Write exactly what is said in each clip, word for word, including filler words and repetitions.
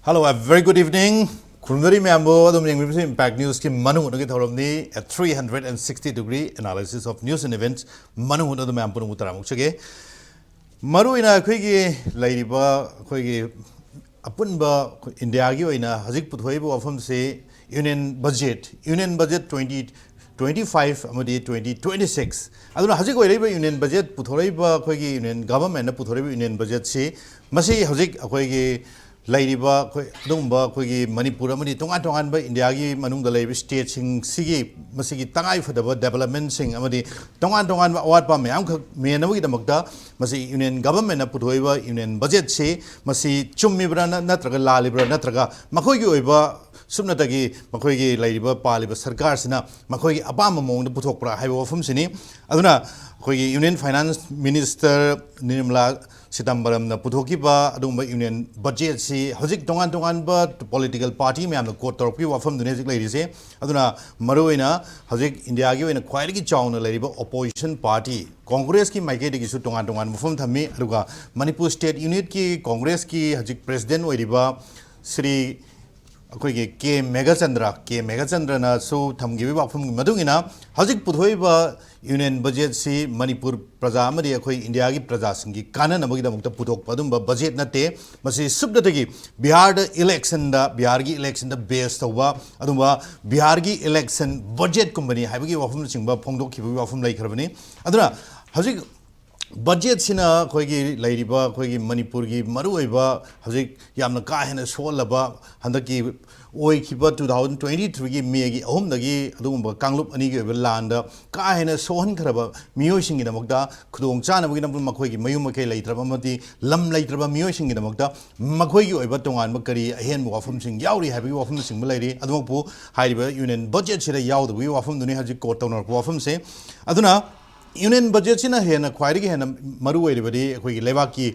Hello, a very good evening. ꯈꯨꯔꯨꯝꯖꯔꯤ ꯃꯌꯥꯝꯕꯨ꯫ ꯑꯗꯨꯝ ꯌꯦꯡꯕꯤꯕꯁꯤ Impact Newsꯀꯤ ꯃꯅꯨꯡ ꯍꯨꯠꯅꯒꯤ ꯊꯧꯔꯝꯅꯤ, a three hundred and sixty degree analysis of news and events꯫ ꯃꯅꯨꯡ ꯍꯨꯠꯅ ꯑꯗꯨꯝ ꯃꯌꯥꯝ ꯄꯨꯝꯅꯃꯛꯄꯨ ꯇꯔꯥꯝꯅ ꯑꯣꯛꯆꯒꯦ꯫ ꯃꯔꯨꯑꯣꯏꯅ ꯑꯩꯈꯣꯏꯒꯤ ꯂꯩꯔꯤꯕ ꯑꯩꯈꯣꯏꯒꯤ ꯑꯄꯨꯟꯕ ꯏꯟꯗꯤꯌꯥꯒꯤ ꯑꯣꯏꯅ ꯍꯧꯖꯤꯛ ꯄꯨꯊꯣꯛꯏꯕ ꯋꯥꯐꯝꯁꯤ Union Budget, Union Budget twenty twenty-five ꯑꯃꯗꯤ twenty twenty-six꯫ ꯑꯗꯨꯅ ꯍꯧꯖꯤꯛ ꯑꯣꯏꯔꯛꯏꯕ Union Budget ꯄꯨꯊꯣꯔꯛꯏꯕ, ꯑꯩꯈꯣꯏꯒꯤ Union Governmentꯅ ꯄꯨꯊꯣꯔꯛꯏꯕ Union Budgetꯁꯤ, ꯃꯁꯤ ꯍꯧꯖꯤꯛ ꯑꯩꯈꯣꯏꯒꯤ ꯂꯩꯔꯤꯕ ꯑꯩꯈꯣꯏ ꯑꯗꯨꯒꯨꯝꯕ ꯑꯩꯈꯣꯏꯒꯤ ꯃꯅꯤꯄꯨꯔ ꯑꯃꯗꯤ ꯇꯣꯉꯥꯟ ꯇꯣꯉꯥꯟꯕ ꯏꯟꯗꯤꯌꯥꯒꯤ ꯃꯅꯨꯡꯗ ꯂꯩꯔꯤꯕ stateꯁꯤꯡꯁꯤꯒꯤ ꯃꯁꯤꯒꯤ ꯇꯉꯥꯏ ꯐꯗꯕ developmentꯁꯤꯡ ꯑꯃꯗꯤ ꯇꯣꯉꯥꯟ ꯇꯣꯉꯥꯟꯕ ꯑꯋꯥꯠꯄ ꯃꯌꯥꯝꯈꯛ ꯃꯦꯟꯅꯕꯒꯤꯗꯃꯛꯇ ꯃꯁꯤ Union Governmentꯅ ꯄꯨꯊꯣꯛꯏꯕ Union Budgetꯁꯤ ꯃꯁꯤ ꯆꯨꯝꯃꯤꯕ꯭ꯔꯥ ꯅ-, ꯅꯠꯇ꯭ꯔꯒ ꯂꯥꯜꯂꯤꯕ꯭ꯔꯥ, ꯅꯠꯇ꯭ꯔꯒ ꯃꯈꯣꯏꯒꯤ ꯑꯣꯏꯕ ꯁꯨꯞꯅꯇꯒꯤ ꯃꯈꯣꯏꯒꯤ ꯂꯩꯔꯤꯕ ꯄꯥꯜꯂꯤꯕ ꯁꯔꯀꯥꯔꯁꯤꯅ ꯃꯈꯣꯏꯒꯤ ꯑꯄꯥꯝꯕ ꯃꯑꯣꯡꯗ ꯄꯨꯊꯣꯛꯄ꯭ꯔꯥ ꯍꯥꯏꯕ ꯋꯥꯐꯝꯁꯤꯅꯤ꯫ ꯑꯗꯨꯅ ꯑꯩꯈꯣꯏꯒꯤ Union Finance Minister ꯅꯤꯔꯃꯂꯥ ꯁꯤꯇꯥꯝꯕꯔꯝꯅ ꯄꯨꯊꯣꯛꯈꯤꯕ ꯑꯗꯨꯒꯨꯝꯕ Union Budgetꯁꯤ ꯍꯧꯖꯤꯛ ꯇꯣꯉꯥꯟ ꯇꯣꯉꯥꯟꯕ political party ꯃꯌꯥꯝꯅ quote ꯇꯧꯔꯛꯄꯒꯤ ꯋꯥꯐꯝꯗꯨꯅꯤ ꯍꯧꯖꯤꯛ ꯂꯩꯔꯤꯁꯦ꯫ ꯑꯗꯨꯅ ꯃꯔꯨꯑꯣꯏꯅ ꯍꯧꯖꯤꯛ ꯏꯟꯗꯤꯌꯥꯒꯤ ꯑꯣꯏꯅ ꯈ꯭ꯋꯥꯏꯗꯒꯤ ꯆꯥꯎꯅ ꯂꯩꯔꯤꯕ opposition party Congressꯀꯤ ꯃꯥꯏꯀꯩꯗꯒꯤꯁꯨ ꯇꯣꯉꯥꯟ ꯇꯣꯉꯥꯟꯕ ꯋꯥꯐꯝ ꯊꯝꯃꯤ꯫ ꯑꯗꯨꯒ ꯃꯅꯤꯄꯨꯔ State Unitꯀꯤ Congressꯀꯤ ꯍꯧꯖꯤꯛ President ꯑꯣꯏꯔꯤꯕ ꯁ꯭ꯔꯤ ꯑꯩꯈꯣꯏꯒꯤ ꯀꯦ ꯃꯦꯘꯆꯟꯗ꯭ꯔ, ꯀꯦ ꯃꯦꯘꯆꯟꯗ꯭ꯔꯅꯁꯨ ꯊꯝꯈꯤꯕꯒꯤ ꯋꯥꯐꯝꯒꯤ ꯃꯇꯨꯡ ꯏꯟꯅ ꯍꯧꯖꯤꯛ ꯄꯨꯊꯣꯛꯏꯕ Union Budgetꯁꯤ ꯃꯅꯤꯄꯨꯔ ꯄ꯭ꯔꯖꯥ ꯑꯃꯗꯤ ꯑꯩꯈꯣꯏ ꯏꯟꯗꯤꯌꯥꯒꯤ ꯄ꯭ꯔꯖꯥꯁꯤꯡꯒꯤ ꯀꯥꯟꯅꯅꯕꯒꯤꯗꯃꯛꯇ ꯄꯨꯊꯣꯛꯄ ꯑꯗꯨꯝꯕ budget ꯅꯠꯇꯦ꯫ ꯃꯁꯤ ꯁꯨꯞꯅꯇꯒꯤ ꯕꯤꯍꯥꯔꯗ electionꯗ, ꯕꯤꯍꯥꯔꯒꯤ electionꯗ base ꯇꯧꯕ ꯑꯗꯨꯝꯕ ꯕꯤꯍꯥꯔꯒꯤ election budgetꯀꯨꯝꯕꯅꯤ ꯍꯥꯏꯕꯒꯤ ꯋꯥꯐꯝꯅꯆꯤꯡꯕ ꯐꯣꯡꯗꯣꯛꯈꯤꯕꯒꯤ ꯋꯥꯐꯝ ꯂꯩꯈ꯭ꯔꯕꯅꯤ꯫ ꯑꯗꯨꯅ ꯍꯧꯖꯤꯛ budgetꯁꯤꯅ ꯑꯩꯈꯣꯏꯒꯤ ꯂꯩꯔꯤꯕ ꯑꯩꯈꯣꯏꯒꯤ ꯃꯅꯤꯄꯨꯔꯒꯤ ꯃꯔꯨꯑꯣꯏꯕ ꯍꯧꯖꯤꯛ ꯌꯥꯝꯅ ꯀꯥ ꯍꯦꯟꯅ ꯁꯣꯛꯍꯜꯂꯕ ꯍꯟꯗꯛꯀꯤ ꯑꯣꯏꯈꯤꯕ two thousand twenty threeꯒꯤ Mayꯒꯤ ꯑꯍꯨꯝꯗꯒꯤ ꯑꯗꯨꯒꯨꯝꯕ ꯀꯥꯡꯂꯨꯞ ꯑꯅꯤꯒꯤ ꯑꯣꯏꯕ ꯂꯥꯟꯗ ꯀꯥ ꯍꯦꯟꯅ ꯁꯣꯛꯍꯟꯈ꯭ꯔꯕ ꯃꯤꯑꯣꯏꯁꯤꯡꯒꯤꯗꯃꯛꯇ ꯈꯨꯗꯣꯡ ꯆꯥꯅꯕꯒꯤꯗꯃꯛ ꯃꯈꯣꯏꯒꯤ ꯃꯌꯨꯝ ꯃꯀꯩ ꯂꯩꯇ꯭ꯔꯕ ꯑꯃꯗꯤ ꯂꯝ ꯂꯩꯇ꯭ꯔꯕ ꯃꯤꯑꯣꯏꯁꯤꯡꯒꯤꯗꯃꯛꯇ ꯃꯈꯣꯏꯒꯤ ꯑꯣꯏꯕ ꯇꯣꯉꯥꯟꯕ ꯀꯔꯤ ꯑꯍꯦꯟꯕ ꯋꯥꯐꯝꯁꯤꯡ ꯌꯥꯎꯔꯤ ꯍꯥꯏꯕꯒꯤ ꯋꯥꯐꯝꯅꯆꯤꯡꯕ ꯂꯩꯔꯤ꯫ ꯑꯗꯨꯃꯛꯄꯨ ꯍꯥꯏꯔꯤꯕ Union Budgetꯁꯤꯗ ꯌꯥꯎꯗꯕꯒꯤ ꯋꯥꯐꯝꯗꯨꯅꯤ ꯍꯧꯖꯤꯛ quote ꯇꯧꯅꯔꯛꯄ ꯋꯥꯐꯝꯁꯦ꯫ ꯑꯗꯨꯅ Union Budgetꯁꯤꯅ ꯍꯦꯟꯅ ꯈ꯭ꯋꯥꯏꯗꯒꯤ ꯍꯦꯟꯅ ꯃꯔꯨ ꯑꯣꯏꯔꯤꯕꯗꯤ ꯑꯩꯈꯣꯏꯒꯤ ꯂꯩꯕꯥꯛꯀꯤ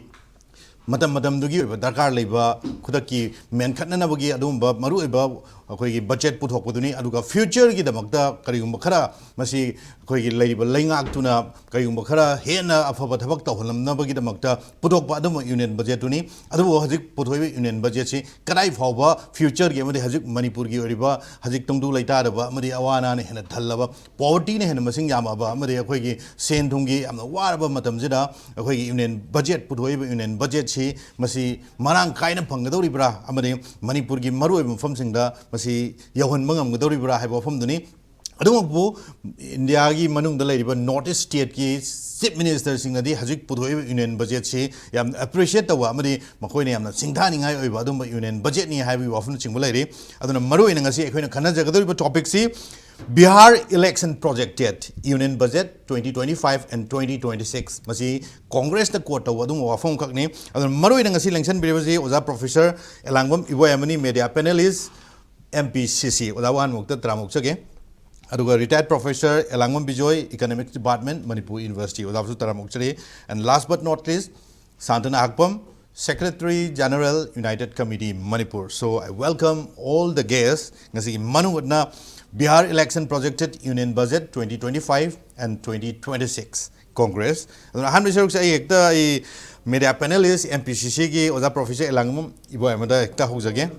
ꯃꯇꯝ ꯃꯇꯝꯗꯨꯒꯤ ꯑꯣꯏꯕ ꯗꯔꯀꯥꯔ ꯂꯩꯕ ꯈꯨꯗꯛꯀꯤ ꯃꯦꯟꯈꯠꯅꯅꯕꯒꯤ ꯑꯗꯨꯒꯨꯝꯕ ꯃꯔꯨꯑꯣꯏꯕ ꯑꯩꯈꯣꯏꯒꯤ ꯕꯖꯦꯠ ꯄꯨꯊꯣꯛꯄꯗꯨꯅꯤ꯫ ꯑꯗꯨꯒ ꯐ꯭ꯌꯨꯆꯔꯒꯤꯗꯃꯛꯇ ꯀꯔꯤꯒꯨꯝꯕ ꯈꯔ ꯃꯁꯤ ꯑꯩꯈꯣꯏꯒꯤ ꯂꯩꯔꯤꯕ ꯂꯩꯉꯥꯛꯇꯨꯅ ꯀꯔꯤꯒꯨꯝꯕ ꯈꯔ ꯍꯦꯟꯅ ꯑꯐꯕ ꯊꯕꯛ ꯇꯧꯍꯜꯂꯝꯅꯕꯒꯤꯗꯃꯛꯇ ꯄꯨꯊꯣꯛꯄ ꯑꯗꯨꯝꯕ ꯌꯨꯅꯤꯌꯟ ꯕꯖꯦꯠꯇꯨꯅꯤ꯫ ꯑꯗꯨꯕꯨ ꯍꯧꯖꯤꯛ ꯄꯨꯊꯣꯛꯏꯕ ꯌꯨꯅꯤꯌꯟ ꯕꯖꯦꯠꯁꯤ ꯀꯗꯥꯏ ꯐꯥꯎꯕ ꯐ꯭ꯌꯨꯆꯔꯒꯤ ꯑꯃꯗꯤ ꯍꯧꯖꯤꯛ ꯃꯅꯤꯄꯨꯔꯒꯤ ꯑꯣꯏꯔꯤꯕ ꯍꯧꯖꯤꯛ ꯇꯪꯗꯨ ꯂꯩꯇꯥꯗꯕ ꯑꯃꯗꯤ ꯑꯋꯥ ꯑꯅꯥꯅ ꯍꯦꯟꯅ ꯊꯜꯂꯕ, ꯄꯣꯕꯔꯇꯤꯅ ꯍꯦꯟꯅ ꯃꯁꯤꯡ ꯌꯥꯝꯃꯛꯑꯕ ꯑꯃꯗꯤ ꯑꯩꯈꯣꯏꯒꯤ ꯁꯦꯟ ꯊꯨꯝꯒꯤ ꯌꯥꯝꯅ ꯋꯥꯔꯕ ꯃꯇꯝꯁꯤꯗ ꯑꯩꯈꯣꯏꯒꯤ ꯌꯨꯅꯤꯌꯟ ꯕꯖꯦꯠ, ꯄꯨꯊꯣꯛꯏꯕ ꯌꯨꯅꯤꯌꯟ ꯕꯖꯦꯠꯁꯤ ꯃꯁꯤ ꯃꯔꯥꯡ ꯀꯥꯏꯅ ꯐꯪꯒꯗꯧꯔꯤꯕ꯭ꯔꯥ ꯑꯃꯗꯤ ꯃꯅꯤꯄꯨꯔꯒꯤ ꯃꯔꯨꯑꯣꯏꯕ ꯃꯐꯝꯁꯤꯡꯗ ꯃꯁꯤ ꯌꯧꯍꯟꯕ ꯉꯝꯒꯗꯧꯔꯤꯕ꯭ꯔꯥ ꯍꯥꯏꯕ ꯋꯥꯐꯝꯗꯨꯅꯤ꯫ ꯑꯗꯨꯃꯛꯄꯨ ꯏꯟꯗꯤꯌꯥꯒꯤ ꯃꯅꯨꯡꯗ ꯂꯩꯔꯤꯕ ꯅꯣꯔꯠ ꯏꯁ ꯁ꯭ꯇꯦꯠꯀꯤ ꯆꯤꯐ ꯃꯤꯅꯤꯁꯇꯔꯁꯤꯡꯅꯗꯤ ꯍꯧꯖꯤꯛ ꯄꯨꯊꯣꯛꯏꯕ ꯌꯨꯅꯤꯌꯟ ꯕꯖꯦꯠꯁꯤ ꯌꯥꯝ ꯑꯦꯄ꯭ꯔꯤꯁꯤꯌꯦꯠ ꯇꯧꯕ ꯑꯃꯗꯤ ꯃꯈꯣꯏꯅ ꯌꯥꯝꯅ ꯁꯤꯡꯊꯥꯅꯤꯡꯉꯥꯏ ꯑꯣꯏꯕ ꯑꯗꯨꯝꯕ ꯌꯨꯅꯤꯌꯟ ꯕꯖꯦꯠꯅꯤ ꯍꯥꯏꯕꯒꯤ ꯋꯥꯐꯝꯅꯆꯤꯡꯕ ꯂꯩꯔꯤ꯫ ꯑꯗꯨꯅ ꯃꯔꯨꯑꯣꯏꯅ ꯉꯁꯤ ꯑꯩꯈꯣꯏꯅ ꯈꯟꯅꯖꯒꯗꯧꯔꯤꯕ ꯇꯣꯄꯤꯛꯁꯤ Bihar election projected Union Budget twenty twenty-five and twenty twenty-six, ꯃꯁꯤ ꯀꯣꯡꯒ꯭ꯔꯦꯁꯅ ꯀꯣꯠ ꯇꯧꯕ ꯑꯗꯨꯒꯨꯝꯕ ꯋꯥꯐꯝ ꯑꯃꯈꯛꯅꯤ꯫ ꯑꯗꯨꯅ ꯃꯔꯨꯑꯣꯏꯅ ꯉꯁꯤ ꯂꯦꯡꯁꯤꯟꯕꯤꯔꯤꯕꯁꯤ ꯑꯣꯖꯥ ꯄ꯭ꯔꯣꯐꯦꯁꯔ ꯑꯦꯂꯥꯡꯕꯝ ꯏꯕꯣꯌꯥꯏꯃꯅꯤ, media panelist, M P C C, ꯑꯣꯖꯥꯕꯨ ꯑꯍꯥꯟꯕꯃꯛꯇ ꯇꯔꯥꯝꯅ ꯑꯣꯛꯆꯒꯦ꯫ ꯑꯗꯨꯒ ꯔꯤꯇꯥꯌꯔꯗ professor Elangbam Bijoy, economics department, Manipur university, ꯑꯣꯖꯥꯕꯨꯁꯨ ꯇꯔꯥꯝꯅ ꯑꯣꯛꯆꯔꯤ꯫ And last but not least, ꯁꯥꯟꯇꯅ ꯍꯥꯛꯄꯝ, Secretary General, United Committee Manipur. So I welcome all the guests. ꯉꯁꯤꯒꯤ ꯃꯅꯨꯡ ꯍꯨꯠꯅ Bihar election projected Union Budget twenty twenty-five and twenty twenty-six Congress. ꯑꯗꯨꯅ ꯑꯍꯥꯟꯕ ꯁꯔꯨꯛꯁꯦ ꯑꯩ ꯍꯦꯛꯇ ꯑꯩ ꯃꯦꯗꯤꯌꯥ ꯄꯦꯅꯦꯂꯤꯁ ꯑꯦꯝ ꯄꯤ ꯁꯤ ꯁꯤꯒꯤ ꯑꯣꯖꯥ ꯄ꯭ꯔꯣꯐꯦꯁꯔ ꯑꯦꯂꯥꯡꯕꯝ ꯏꯕꯣꯌꯥꯏꯃꯗ ꯍꯦꯛꯇ ꯍꯧꯖꯒꯦ꯫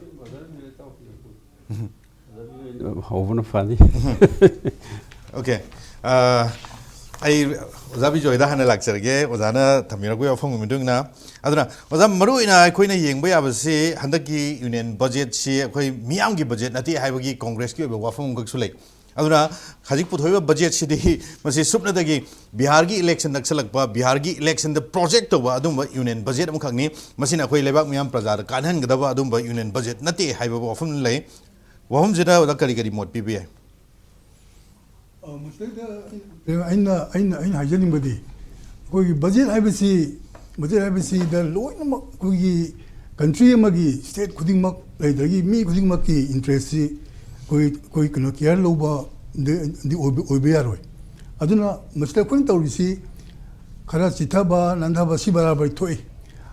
ꯍꯧꯕꯅ ꯐꯅꯤ꯫ ꯑꯣꯀꯦ꯫ ꯑ, ꯑꯩ ꯑꯣꯖꯥ ꯕꯤꯖꯣꯏꯗ ꯍꯥꯟꯅ ꯂꯥꯛꯆꯔꯒꯦ, ꯑꯣꯖꯥꯅ ꯊꯝꯕꯤꯔꯛꯄꯒꯤ ꯋꯥꯐꯝꯒꯤ ꯃꯇꯨꯡ ꯏꯟꯅ꯫ ꯑꯗꯨꯅ ꯑꯣꯖꯥ, ꯃꯔꯨꯑꯣꯏꯅ ꯑꯩꯈꯣꯏꯅ ꯌꯦꯡꯕ ꯌꯥꯕꯁꯤ ꯍꯟꯗꯛꯀꯤ ꯌꯨꯅꯤꯌꯟ ꯕꯖꯦꯠꯁꯤ ꯑꯩꯈꯣꯏ ꯃꯤꯌꯥꯝꯒꯤ ꯕꯖꯦꯠ ꯅꯠꯇꯦ ꯍꯥꯏꯕꯒꯤ ꯀꯣꯡꯒ꯭ꯔꯦꯁꯀꯤ ꯑꯣꯏꯕ ꯋꯥꯐꯝ ꯑꯃꯈꯛꯁꯨ ꯂꯩ꯫ ꯑꯗꯨꯅ ꯍꯧꯖꯤꯛ ꯄꯨꯊꯣꯛꯏꯕ ꯕꯖꯦꯠꯁꯤꯗꯤ ꯃꯁꯤ ꯁꯨꯞꯅꯇꯒꯤ ꯕꯤꯍꯥꯔꯒꯤ ꯏꯂꯦꯛꯁꯟ ꯅꯛꯁꯜꯂꯛꯄ, ꯕꯤꯍꯥꯔꯒꯤ ꯏꯂꯦꯛꯁꯟꯗ ꯄ꯭ꯔꯣꯖꯦꯛ ꯇꯧꯕ ꯑꯗꯨꯝꯕ ꯌꯨꯅꯤꯌꯟ ꯕꯖꯦꯠ ꯑꯃꯈꯛꯅꯤ꯫ ꯃꯁꯤꯅ ꯑꯩꯈꯣꯏ ꯂꯩꯕꯥꯛ ꯃꯤꯌꯥꯝ ꯄ꯭ꯔꯖꯥꯗ ꯀꯥꯟꯅꯍꯟꯒꯗꯕ ꯑꯗꯨꯝꯕ ꯌꯨꯅꯤꯌꯟ ꯕꯖꯦꯠ ꯅꯠꯇꯦ ꯍꯥꯏꯕ ꯋꯥꯐꯝ ꯂꯩ꯫ ꯋꯥꯐꯝꯁꯤꯗ ꯑꯣꯖꯥ ꯀꯔꯤ ꯀꯔꯤ ꯃꯣꯠ ꯄꯤꯕ ꯌꯥꯏ? ꯑ, ꯃꯁꯤꯗꯩꯗ ꯑꯩꯅ, ꯑꯩꯅ, ꯑꯩꯅ ꯍꯥꯏꯖꯅꯤꯡꯕꯗꯤ, ꯑꯩꯈꯣꯏꯒꯤ ꯕꯖꯦꯠ ꯍꯥꯏꯕꯁꯤ, ꯕꯖꯦꯠ ꯍꯥꯏꯕꯁꯤꯗ ꯂꯣꯏꯅꯃꯛ ꯑꯩꯈꯣꯏꯒꯤ ꯀꯟꯇ꯭ꯔꯤ ꯑꯃꯒꯤ ꯁ꯭ꯇꯦꯠ ꯈꯨꯗꯤꯡꯃꯛ, ꯑꯗꯒꯤ ꯃꯤ ꯈꯨꯗꯤꯡꯃꯛꯀꯤ ꯏꯟꯇꯔꯦꯁꯁꯤ ꯑꯩꯈꯣꯏ, ꯑꯩꯈꯣꯏ ꯀꯩꯅꯣ, ꯀꯤꯌꯔ ꯂꯧꯕ ꯗꯤ, ꯗꯤ ꯑꯣꯏꯕ, ꯑꯣꯏꯕ ꯌꯥꯔꯣꯏ꯫ ꯑꯗꯨꯅ ꯃꯁꯤꯗ ꯑꯩꯈꯣꯏꯅ ꯇꯧꯔꯤꯁꯤ ꯈꯔ ꯆꯤꯊꯕ, ꯅꯥꯟꯊꯕ ꯁꯤ ꯕꯔꯥꯕꯔ ꯊꯣꯛꯏ꯫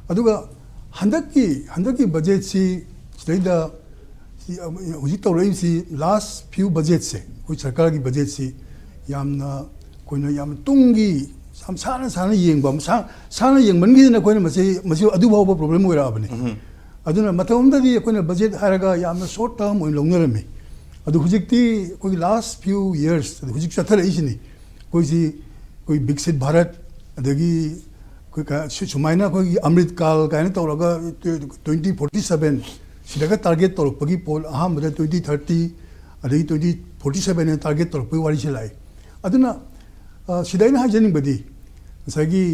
ꯑꯗꯨꯒ ꯍꯟꯗꯛꯀꯤ, ꯍꯟꯗꯛꯀꯤ ꯕꯖꯦꯠꯁꯤ ꯁꯤꯗꯩꯗ ꯁꯤ, ꯑ, ꯍꯧꯖꯤꯛ ꯇꯧꯔꯛꯏꯕꯁꯤ last few budgetꯁꯦ, ꯑꯩꯈꯣꯏ ꯁꯔꯀꯥꯔꯒꯤ budgetꯁꯤ ꯌꯥꯝꯅ, ꯑꯩꯈꯣꯏꯅ ꯌꯥꯝ ꯇꯨꯡꯒꯤ, ꯌꯥꯝ ꯁꯥꯟꯅ ꯁꯥꯟꯅ ꯌꯦꯡꯕ, ꯁꯥ-, ꯁꯥꯟꯅ ꯌꯦꯡꯃꯟꯈꯤꯗꯅ ꯑꯩꯈꯣꯏꯅ ꯃꯁꯤ, ꯃꯁꯤ ꯑꯗꯨ ꯐꯥꯎꯕ problem ꯑꯣꯏꯔꯛꯑꯕꯅꯤ꯫ ꯑꯗꯨꯅ ꯃꯇꯝ ꯑꯃꯗꯗꯤ ꯑꯩꯈꯣꯏꯅ budget ꯍꯥꯏꯔꯒ ꯌꯥꯝꯅ short term ꯑꯣꯏꯅ ꯂꯧꯅꯔꯝꯃꯤ꯫ ꯑꯗꯨ ꯍꯧꯖꯤꯛꯇꯤ ꯑꯩꯈꯣꯏꯒꯤ last few years, ꯑꯗꯨ ꯍꯧꯖꯤꯛ ꯆꯠꯊꯔꯛꯏꯁꯤꯅꯤ꯫ ꯑꯩꯈꯣꯏꯁꯤ, ꯑꯩꯈꯣꯏ ꯕꯤꯛꯁꯤꯠ ꯚꯥꯔꯠ, ꯑꯗꯒꯤ ꯑꯩꯈꯣꯏ ꯀ-, ꯁꯨ-, ꯁꯨꯃꯥꯏꯅ ꯑꯩꯈꯣꯏꯒꯤ ꯑꯃ꯭ꯔꯤꯠ ꯀꯥꯜ ꯀꯥꯏꯅ ꯇꯧꯔꯒ twenty forty seven ꯁꯤꯗꯒ target ꯇꯧꯔꯛꯄꯒꯤ ꯄꯣꯠ, ꯑꯍꯥꯟꯕꯗ twenty thirty, ꯑꯗꯒꯤ twenty forty seven ꯍꯥꯏꯅ target ꯇꯧꯔꯛꯄꯒꯤ ꯋꯥꯔꯤꯁꯤ ꯂꯥꯛꯏ꯫ ꯑꯗꯨꯅ, ꯑ, ꯁꯤꯗ ꯑꯩꯅ ꯍꯥꯏꯖꯅꯤꯡꯕꯗꯤ, ꯉꯁꯥꯏꯒꯤ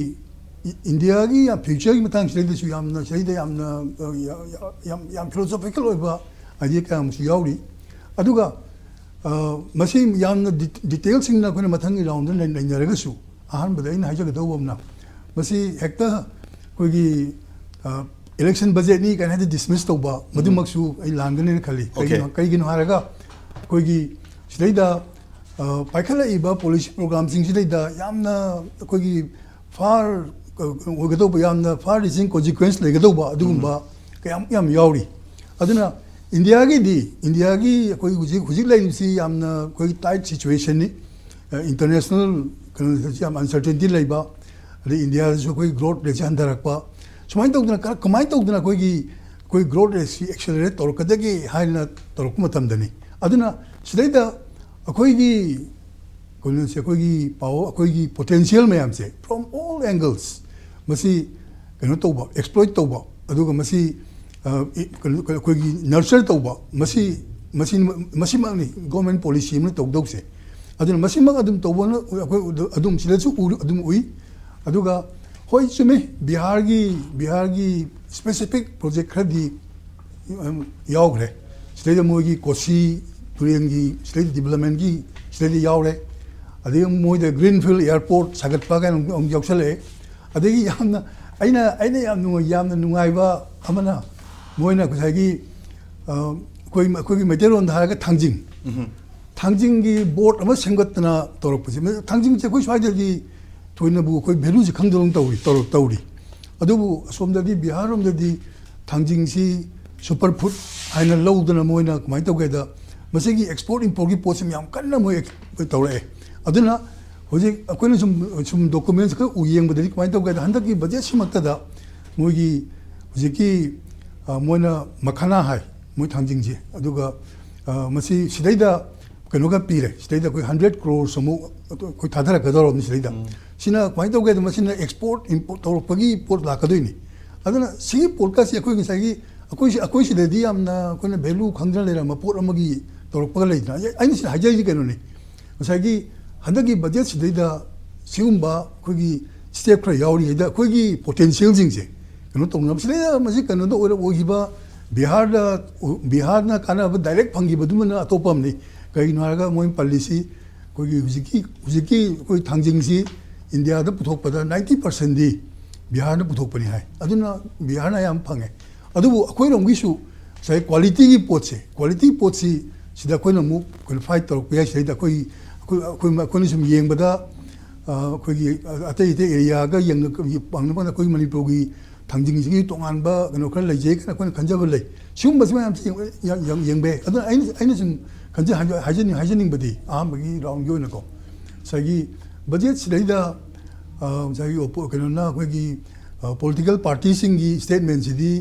ꯏ-, ꯏꯟꯗꯤꯌꯥꯒꯤ ꯌꯥꯝ futureꯒꯤ ꯃꯇꯥꯡꯁꯤꯗꯩꯗꯁꯨ ꯌꯥꯝꯅ, ꯁꯤꯗꯩꯗ ꯌꯥꯝꯅ, ꯑ, ꯌꯥ-, ꯌꯥ-, ꯌꯥꯝ, ꯌꯥꯝ philosophical ꯑꯣꯏꯕ idea ꯀꯌꯥ ꯑꯃꯁꯨ ꯌꯥꯎꯔꯤ꯫ ꯑꯗꯨꯒ, ꯑ, ꯃꯁꯤ ꯌꯥꯝꯅ ꯗꯤ-, detailꯁꯤꯡꯅ ꯑꯩꯈꯣꯏꯅ ꯃꯊꯪꯒꯤ roundꯗ ꯅꯩ-, ꯅꯩꯅꯔꯒꯁꯨ, ꯑꯍꯥꯟꯕꯗ ꯑꯩꯅ ꯍꯥꯏꯖꯒꯗꯧꯕ ꯑꯃꯅ, ꯃꯁꯤ ꯍꯦꯛꯇ ꯑꯩꯈꯣꯏꯒꯤ, ꯑ, election budgetꯅꯤ ꯀꯥꯏꯅ ꯍꯦꯛꯇ dismiss ꯇꯧꯕ, ꯃꯗꯨꯃꯛꯁꯨ ꯑꯩ ꯂꯥꯟꯒꯅꯦꯅ ꯈꯜꯂꯤ꯫ Okay. ꯀꯩꯒꯤꯅꯣ, ꯀꯩꯒꯤꯅꯣ ꯍꯥꯏꯔꯒ, ꯑꯩꯈꯣꯏꯒꯤ ꯁꯤꯗꯩꯗ, ꯑ, ꯄꯥꯏꯈꯠꯂꯛꯏꯕ policy programꯁꯤꯡꯁꯤꯗꯩꯗ ꯌꯥꯝꯅ ꯑꯩꯈꯣꯏꯒꯤ far, ꯑ, ꯑꯣꯏꯒꯗꯧꯕ, ꯌꯥꯝꯅ far reaching consequence ꯂꯩꯒꯗꯧꯕ ꯑꯗꯨꯒꯨꯝꯕ ꯀꯌꯥꯃꯨꯛ ꯌꯥꯝ ꯌꯥꯎꯔꯤ꯫ ꯑꯗꯨꯅ ꯏꯟꯗꯤꯌꯥꯒꯤꯗꯤ, ꯏꯟꯗꯤꯌꯥꯒꯤ ꯑꯩꯈꯣꯏ ꯍꯧꯖꯤꯛ, ꯍꯧꯖꯤꯛ ꯂꯩꯔꯤꯕꯁꯤ ꯌꯥꯝꯅ ꯑꯩꯈꯣꯏꯒꯤ tight situationꯅꯤ꯫ ꯑ, international ꯀꯩꯅꯣꯗꯁꯨ ꯌꯥꯝ uncertainty ꯂꯩꯕ, ꯑꯗꯩ ꯏꯟꯗꯤꯌꯥꯗꯁꯨ ꯑꯩꯈꯣꯏ growth rateꯁꯦ ꯍꯟꯊꯔꯛꯄ, ꯁꯨꯃꯥꯏꯅ ꯇꯧꯗꯅ ꯀ-, ꯀꯃꯥꯏꯅ ꯇꯧꯗꯅ ꯑꯩꯈꯣꯏꯒꯤ, ꯑꯩꯈꯣꯏ growth rateꯁꯤ accelerate ꯇꯧꯔꯛꯀꯗꯒꯦ ꯍꯥꯏꯅ ꯇꯧꯔꯛꯄ ꯃꯇꯝꯗꯅꯤ꯫ ꯑꯗꯨꯅ ꯁꯤꯗꯩꯗ ꯑꯩꯈꯣꯏꯒꯤ ꯀꯩꯅꯣꯁꯦ, ꯑꯩꯈꯣꯏꯒꯤ power, ꯑꯩꯈꯣꯏꯒꯤ potential ꯃꯌꯥꯝꯁꯦ from all angles ꯃꯁꯤ ꯀꯩꯅꯣ ꯇꯧꯕ, exploit ꯇꯧꯕ, ꯑꯗꯨꯒ ꯃꯁꯤ, ꯑ, ꯏ-, ꯀꯩꯅꯣ, ꯑꯩꯈꯣꯏꯒꯤ nurture ꯇꯧꯕ, ꯃꯁꯤ, ꯃꯁꯤ, ꯃꯁꯤꯃꯛꯅꯤ government policy ꯑꯃꯅ ꯇꯧꯗꯧꯁꯦ꯫ ꯑꯗꯨꯅ ꯃꯁꯤꯃꯛ ꯑꯗꯨꯝ ꯇꯧꯕꯅ ꯑꯩꯈꯣꯏ ꯑꯗꯨꯝ ꯁꯤꯗꯁꯨ ꯎ-, ꯑꯗꯨꯝ ꯎꯏ꯫ ꯑꯗꯨꯒ ꯍꯣꯏ, ꯆꯨꯝꯃꯤ, ꯕꯤꯍꯥꯔꯒꯤ, ꯕꯤꯍꯥꯔꯒꯤ specific project ꯈꯔꯗꯤ, ꯎꯝ, ꯌꯥꯎꯈ꯭ꯔꯦ꯫ ꯁꯤꯗꯩꯗ ꯃꯣꯏꯒꯤ ꯀꯣꯁꯤ ꯇꯨꯔꯦꯜꯒꯤ ꯁꯤꯗꯩꯗ developmentꯀꯤ ꯁꯤꯗꯩꯗ ꯌꯥꯎꯔꯦ꯫ ꯑꯗꯒꯤ ꯃꯣꯏꯗ greenfield airport ꯁꯥꯒꯠꯄ ꯀꯥꯏꯅ ꯑꯃꯨꯛ, ꯑꯃꯨꯛ ꯌꯥꯎꯁꯜꯂꯛꯑꯦ꯫ ꯑꯗꯒꯤ ꯌꯥꯝꯅ ꯑꯩꯅ, ꯑꯩꯅ ꯌꯥꯝ ꯅꯨꯡꯉꯥꯏ-, ꯌꯥꯝꯅ ꯅꯨꯡꯉꯥꯏꯕ ꯑꯃꯅ, ꯃꯣꯏꯅ ꯉꯁꯥꯏꯒꯤ, ꯑ, ꯑꯩꯈꯣꯏ, ꯑꯩꯈꯣꯏꯒꯤ ꯃꯩꯇꯩꯂꯣꯟꯗ ꯍꯥꯏꯔꯒ ꯊꯥꯡꯖꯤꯡ, ꯊꯥꯡꯖꯤꯡꯒꯤ board ꯑꯃ ꯁꯦꯝꯒꯠꯇꯅ ꯇꯧꯔꯛꯄꯁꯦ, ꯃ-, ꯊꯥꯡꯖꯤꯡꯁꯦ ꯑꯩꯈꯣꯏ ꯁ꯭ꯋꯥꯏꯗꯗꯤ ꯊꯣꯏꯅꯕꯨ ꯑꯩꯈꯣꯏ valueꯁꯦ ꯈꯪꯗꯗꯧꯅ ꯇꯧꯔꯤ, ꯇꯧꯔ-, ꯇꯧꯔꯤ꯫ ꯑꯗꯨꯕꯨ ꯑꯁꯣꯝꯗꯗꯤ, ꯕꯤꯍꯥꯔ ꯂꯣꯝꯗꯗꯤ ꯊꯥꯡꯖꯤꯡꯁꯤ super food ꯍꯥꯏꯅ ꯂꯧꯗꯅ ꯃꯣꯏꯅ ꯀꯃꯥꯏꯅ ꯇꯧꯒꯦꯗ, ꯃꯁꯤꯒꯤ ꯑꯦꯛꯁꯄꯣꯔꯠ ꯏꯝꯄꯣꯔꯠꯀꯤ ꯄꯣꯠꯁꯤ ꯌꯥꯝ ꯀꯟꯅ ꯃꯣꯏ ꯇꯧꯔꯛꯑꯦ꯫ ꯑꯗꯨꯅ ꯍꯧꯖꯤꯛ ꯑꯩꯈꯣꯏꯅ ꯁꯨꯝ, ꯁꯨꯝ ꯗꯣꯀꯨꯃꯦꯟꯁ ꯈꯔ ꯎ ꯌꯦꯡꯕꯗꯗꯤ ꯀꯃꯥꯏꯅ ꯇꯧꯒꯦꯗ, ꯍꯟꯗꯛꯀꯤ ꯕꯖꯦꯠꯁꯤꯃꯛꯇꯗ ꯃꯣꯏꯒꯤ ꯍꯧꯖꯤꯛꯀꯤ, ꯑ, ꯃꯣꯏꯅ ꯃꯈꯥꯅꯥ ꯍꯥꯏ, ꯃꯣꯏ ꯊꯥꯡꯖꯤꯡꯁꯦ, ꯑꯗꯨꯒ, ꯑ, ꯃꯁꯤ ꯁꯤꯗꯩꯗ ꯀꯩꯅꯣꯒ ꯄꯤꯔꯦ, ꯁꯤꯗꯩꯗ ꯑꯩꯈꯣꯏ ꯍꯟꯗ꯭ꯔꯦꯠ ꯀ꯭ꯔꯣꯔꯁ ꯑꯃꯨꯛ ꯑꯩꯈꯣꯏ ꯊꯥꯗꯔꯛꯀꯗꯧꯔꯕꯅꯤ ꯁꯤꯗꯩꯗ꯫ ꯎꯝ꯫ ꯁꯤꯅ ꯀꯃꯥꯏꯅ ꯇꯧꯒꯦꯗ, ꯃꯁꯤꯅ ꯑꯦꯛꯁꯄꯣꯔꯠ ꯏꯝꯄꯣꯔꯠ ꯇꯧꯔꯛꯄꯒꯤ ꯄꯣꯠ ꯂꯥꯛꯀꯗꯣꯏꯅꯤ꯫ ꯑꯗꯨꯅ ꯁꯤꯒꯤ ꯄꯣꯠꯀꯁꯤ ꯑꯩꯈꯣꯏ ꯉꯁꯥꯏꯒꯤ, ꯑꯩꯈꯣꯏ ꯁꯤ-, ꯑꯩꯈꯣꯏ ꯁꯤꯗꯗꯤ ꯌꯥꯝꯅ ꯑꯩꯈꯣꯏꯅ ꯚꯦꯂꯨ ꯈꯪꯗꯅ ꯂꯩꯔꯝꯕ ꯄꯣꯠ ꯑꯃꯒꯤ ꯇꯧꯔꯛꯄꯒ ꯂꯩꯗꯅ꯫ ꯑꯩ-, ꯑꯩꯅ ꯁꯤꯗ ꯍꯥꯏꯖꯔꯤꯁꯤ ꯀꯩꯅꯣꯅꯤ, ꯉꯁꯥꯏꯒꯤ ꯍꯟꯗꯛꯀꯤ ꯕꯖꯦꯠꯁꯤꯗꯩꯗ ꯁꯤꯒꯨꯝꯕ ꯑꯩꯈꯣꯏꯒꯤ ꯁ꯭ꯇꯦꯞ ꯈꯔ ꯌꯥꯎꯔꯤꯉꯩꯗ ꯑꯩꯈꯣꯏꯒꯤ ꯄꯣꯇꯦꯟꯁꯤꯌꯦꯜꯁꯤꯡꯁꯦ ꯀꯩꯅꯣ ꯇꯧꯅꯕ, ꯁꯤꯗꯩꯗ ꯃꯁꯤ ꯀꯩꯅꯣꯗ ꯑꯣꯏꯔ-, ꯑꯣꯏꯈꯤꯕ ꯕꯤꯍꯥꯔꯗ, ꯕꯤꯍꯥꯔꯅ ꯀꯥꯟꯅꯕ ꯗꯥꯏꯔꯦꯛ ꯐꯪꯈꯤꯕꯗꯨꯃꯅ ꯑꯇꯣꯞꯄ ꯑꯃꯅꯤ꯫ ꯀꯩꯒꯤꯅꯣ ꯍꯥꯏꯔꯒ ꯃꯣꯏ ꯄꯜꯂꯤꯁꯤ ꯑꯩꯈꯣꯏꯒꯤ ꯍꯧꯖꯤꯛꯀꯤ, ꯍꯧꯖꯤꯛꯀꯤ ꯑꯩꯈꯣꯏ ꯊꯥꯡꯖꯤꯡꯁꯤ ꯏꯟꯗꯤꯌꯥꯗ ꯄꯨꯊꯣꯛꯄꯗ ꯅꯥꯏꯟꯇꯤ ꯄꯥꯔꯁꯦꯟꯗꯤ ꯕꯤꯍꯥꯔꯅ ꯄꯨꯊꯣꯛꯄꯅꯤ ꯍꯥꯏ꯫ ꯑꯗꯨꯅ ꯕꯤꯍꯥꯔꯅ ꯑꯌꯥꯝꯕ ꯐꯪꯉꯦ꯫ ꯑꯗꯨꯕꯨ ꯑꯩꯈꯣꯏꯔꯣꯝꯒꯤꯁꯨ ꯉꯁꯥꯏ ꯀ꯭ꯋꯥꯂꯤꯇꯤꯒꯤ ꯄꯣꯠꯁꯦ, ꯀ꯭ꯋꯥꯂꯤꯇꯤ ꯄꯣꯠꯁꯤ ꯁꯤꯗ ꯑꯩꯈꯣꯏꯅ ꯑꯃꯨꯛ ꯑꯩꯈꯣꯏꯅ ꯐꯥꯏꯠ ꯇꯧꯔꯛꯄ ꯌꯥꯏ꯫ ꯁꯤꯗꯩꯗ ꯑꯩꯈꯣꯏ, ꯑꯩꯈꯣꯏ, ꯑꯩꯈꯣꯏ, ꯑꯩꯈꯣꯏꯅ ꯁꯨꯝ ꯌꯦꯡꯕꯗ, ꯑ, ꯑꯩꯈꯣꯏꯒꯤ ꯑꯇꯩ ꯑꯇꯩ ꯑꯦꯔꯤꯌꯥꯒ ꯌꯦꯡꯅ-, ꯄꯥꯡꯅꯕ ꯀꯥꯟꯗ ꯑꯩꯈꯣꯏ ꯃꯅꯤꯄꯨꯔꯒꯤ ꯊꯥꯡꯖꯤꯡꯁꯤꯒꯤ ꯇꯣꯉꯥꯟꯕ ꯀꯩꯅꯣ ꯈꯔ ꯂꯩꯖꯩ ꯀꯥꯏꯅ ꯑꯩꯈꯣꯏꯅ ꯈꯟꯖꯕ ꯂꯩ꯫ ꯁꯤꯒꯨꯝꯕꯁꯤ ꯃꯌꯥꯝꯁꯤ ꯌꯦꯡꯕ, ꯌꯥꯝ, ꯌꯥꯝ ꯌꯦꯡꯕ ꯌꯥꯏ꯫ ꯑꯗꯨꯅ ꯑꯩꯅ, ꯑꯩꯅ ꯁꯨꯝ ꯈꯟꯖ-, ꯍꯥꯏꯖ-, ꯍꯥꯏꯖꯅꯤꯡ-, ꯍꯥꯏꯖꯅꯤꯡꯕꯗꯤ ꯑꯍꯥꯟꯕꯒꯤ ꯔꯥꯎꯟꯒꯤ ꯑꯣꯏꯅꯀꯣ, ꯉꯁꯥꯏꯒꯤ ꯕꯖꯦꯠꯁꯤꯗꯩꯗ, ꯑ, ꯉꯁꯥꯏꯒꯤ ꯑꯣꯄꯣ-, ꯀꯩꯅꯣꯅ ꯑꯩꯈꯣꯏꯒꯤ, ꯑ, ꯄꯣꯂꯤꯇꯤꯀꯦꯜ ꯄꯥꯔꯇꯤꯁꯤꯡꯒꯤ ꯁ꯭ꯇꯦꯠꯃꯦꯟꯁꯤꯗꯤ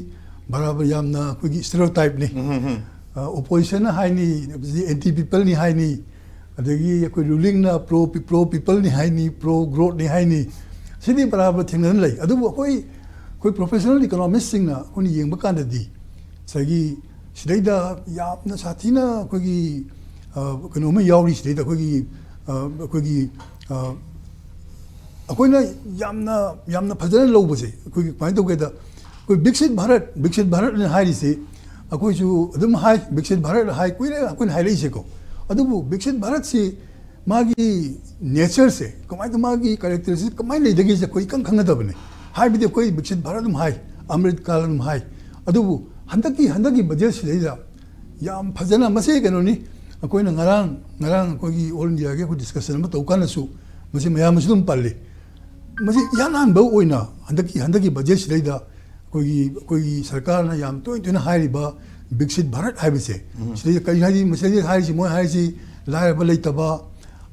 ꯕꯔꯥꯕꯔ ꯌꯥꯝꯅ ꯑꯩꯈꯣꯏꯒꯤ ꯁ꯭ꯇꯦꯔꯤꯑꯣꯇꯥꯏꯞꯅꯤ꯫ ꯎꯝ, ꯎꯝ, ꯎꯝ꯫ ꯑ, ꯑꯣꯄꯣꯖꯤꯁꯟꯅ ꯍꯥꯏꯅꯤ, ꯑꯦꯟꯇꯤ ꯄꯤꯄꯜꯅꯤ ꯍꯥꯏꯅꯤ, ꯑꯗꯒꯤ ꯑꯩꯈꯣꯏ ꯔꯨꯂꯤꯡꯅ ꯄ꯭ꯔꯣ ꯄꯤ-, ꯄ꯭ꯔꯣ ꯄꯤꯄꯜꯅꯤ ꯍꯥꯏꯅꯤ, ꯄ꯭ꯔꯣ ꯒ꯭ꯔꯣꯠꯅꯤ ꯍꯥꯏꯅꯤ꯫ ꯁꯤꯗꯤ ꯕꯔꯥꯕꯔ ꯊꯦꯡꯅꯅ ꯂꯩ꯫ ꯑꯗꯨꯕꯨ ꯑꯩꯈꯣꯏ, ꯑꯩꯈꯣꯏ ꯄ꯭ꯔꯣꯐꯦꯁꯅꯦꯜ ꯏꯀꯣꯅꯣꯃꯤꯁꯁꯤꯡꯅ ꯑꯩꯈꯣꯏꯅ ꯌꯦꯡꯕ ꯀꯥꯟꯗꯗꯤ ꯉꯁꯥꯏꯒꯤ ꯁꯤꯗꯩꯗ ꯌꯥꯝꯅ ꯁꯥꯊꯤꯅ ꯑꯩꯈꯣꯏꯒꯤ, ꯑ, ꯀꯩꯅꯣ ꯑꯃ ꯌꯥꯎꯔꯤ꯫ ꯁꯤꯗꯩꯗ ꯑꯩꯈꯣꯏꯒꯤ, ꯑ, ꯑꯩꯈꯣꯏꯒꯤ, ꯑ, ꯑꯩꯈꯣꯏꯅ ꯌꯥꯝꯅ, ꯌꯥꯝꯅ ꯐꯖꯅ ꯂꯧꯕꯁꯦ, ꯑꯩꯈꯣꯏꯒꯤ ꯀꯃꯥꯏꯅ ꯇꯧꯒꯦꯗ, ꯑꯩꯈꯣꯏ ꯕꯤꯛꯁꯤꯠ ꯚꯥꯔꯠ, ꯕꯤꯛꯁꯤꯠ ꯚꯥꯔꯠꯅ ꯍꯥꯏꯔꯤꯁꯤ ꯑꯩꯈꯣꯏꯁꯨ ꯑꯗꯨꯝ ꯍꯥꯏ, ꯕꯤꯛꯁꯤꯠ ꯚꯥꯔꯠ ꯍꯥꯏ, ꯀꯨꯏꯔꯦ ꯑꯩꯈꯣꯏꯅ ꯍꯥꯏꯔꯛꯏꯁꯦꯀꯣ꯫ ꯑꯗꯨꯕꯨ ꯕꯤꯛꯁꯤꯠ ꯚꯥꯔꯠꯁꯤ ꯃꯥꯒꯤ ꯅꯦꯆꯔꯁꯦ ꯀꯃꯥꯏꯅ, ꯃꯥꯒꯤ ꯀꯦꯔꯦꯛꯇꯔꯁꯤ ꯀꯃꯥꯏꯅ ꯂꯩꯗꯒꯦꯁꯦ ꯑꯩꯈꯣꯏ ꯏꯈꯪ ꯈꯪꯒꯗꯕꯅꯤ꯫ ꯍꯥꯏꯕꯗꯤ ꯑꯩꯈꯣꯏ ꯕꯤꯛꯁꯤꯠ ꯚꯥꯔꯠ ꯑꯗꯨꯝ ꯍꯥꯏ, ꯑꯃ꯭ꯔꯤꯠ ꯀꯥꯜ ꯑꯗꯨꯝ ꯍꯥꯏ꯫ ꯑꯗꯨꯕꯨ ꯍꯟꯗꯛꯀꯤ, ꯍꯟꯗꯛꯀꯤ ꯕꯖꯦꯠꯁꯤꯗꯩꯗ ꯌꯥꯝ ꯐꯖꯅ, ꯃꯁꯤ ꯀꯩꯅꯣꯅꯤ, ꯑꯩꯈꯣꯏꯅ ꯉꯔꯥꯡ, ꯉꯔꯥꯡ ꯑꯩꯈꯣꯏꯒꯤ ꯑꯣꯜ ꯏꯟꯗꯤꯌꯥꯒꯤ ꯑꯩꯈꯣꯏ ꯗꯤꯁꯀꯁꯟ ꯑꯃ ꯇꯧ ꯀꯥꯟꯗꯁꯨ ꯃꯁꯤ ꯃꯌꯥꯝꯅꯁꯨ ꯑꯗꯨꯝ ꯄꯜꯂꯤ꯫ ꯃꯁꯤ ꯏꯍꯥꯟ ꯍꯥꯟꯕ ꯑꯣꯏꯅ ꯍꯟꯗꯛꯀꯤ, ꯍꯟꯗꯛꯀꯤ ꯕꯖꯦꯠꯁꯤꯗꯩꯗ ꯑꯩꯈꯣꯏꯒꯤ, ꯑꯩꯈꯣꯏꯒꯤ ꯁꯔꯀꯥꯔꯅ ꯌꯥꯝ ꯇꯣꯏ ꯇꯣꯏꯅ ꯍꯥꯏꯔꯤꯕ ꯕꯤꯛꯁꯤꯠ ꯚꯥꯔꯠ ꯍꯥꯏꯕꯁꯦ, ꯁꯤꯗꯩꯗ ꯀꯔꯤ ꯍꯥꯏꯗꯤ, ꯃꯁꯤꯗꯩꯗ ꯍꯥꯏꯔꯤꯁꯤ, ꯃꯣꯏ ꯍꯥꯏꯔꯤꯁꯤ ꯂꯥꯏꯔꯕ ꯂꯩꯇꯕ,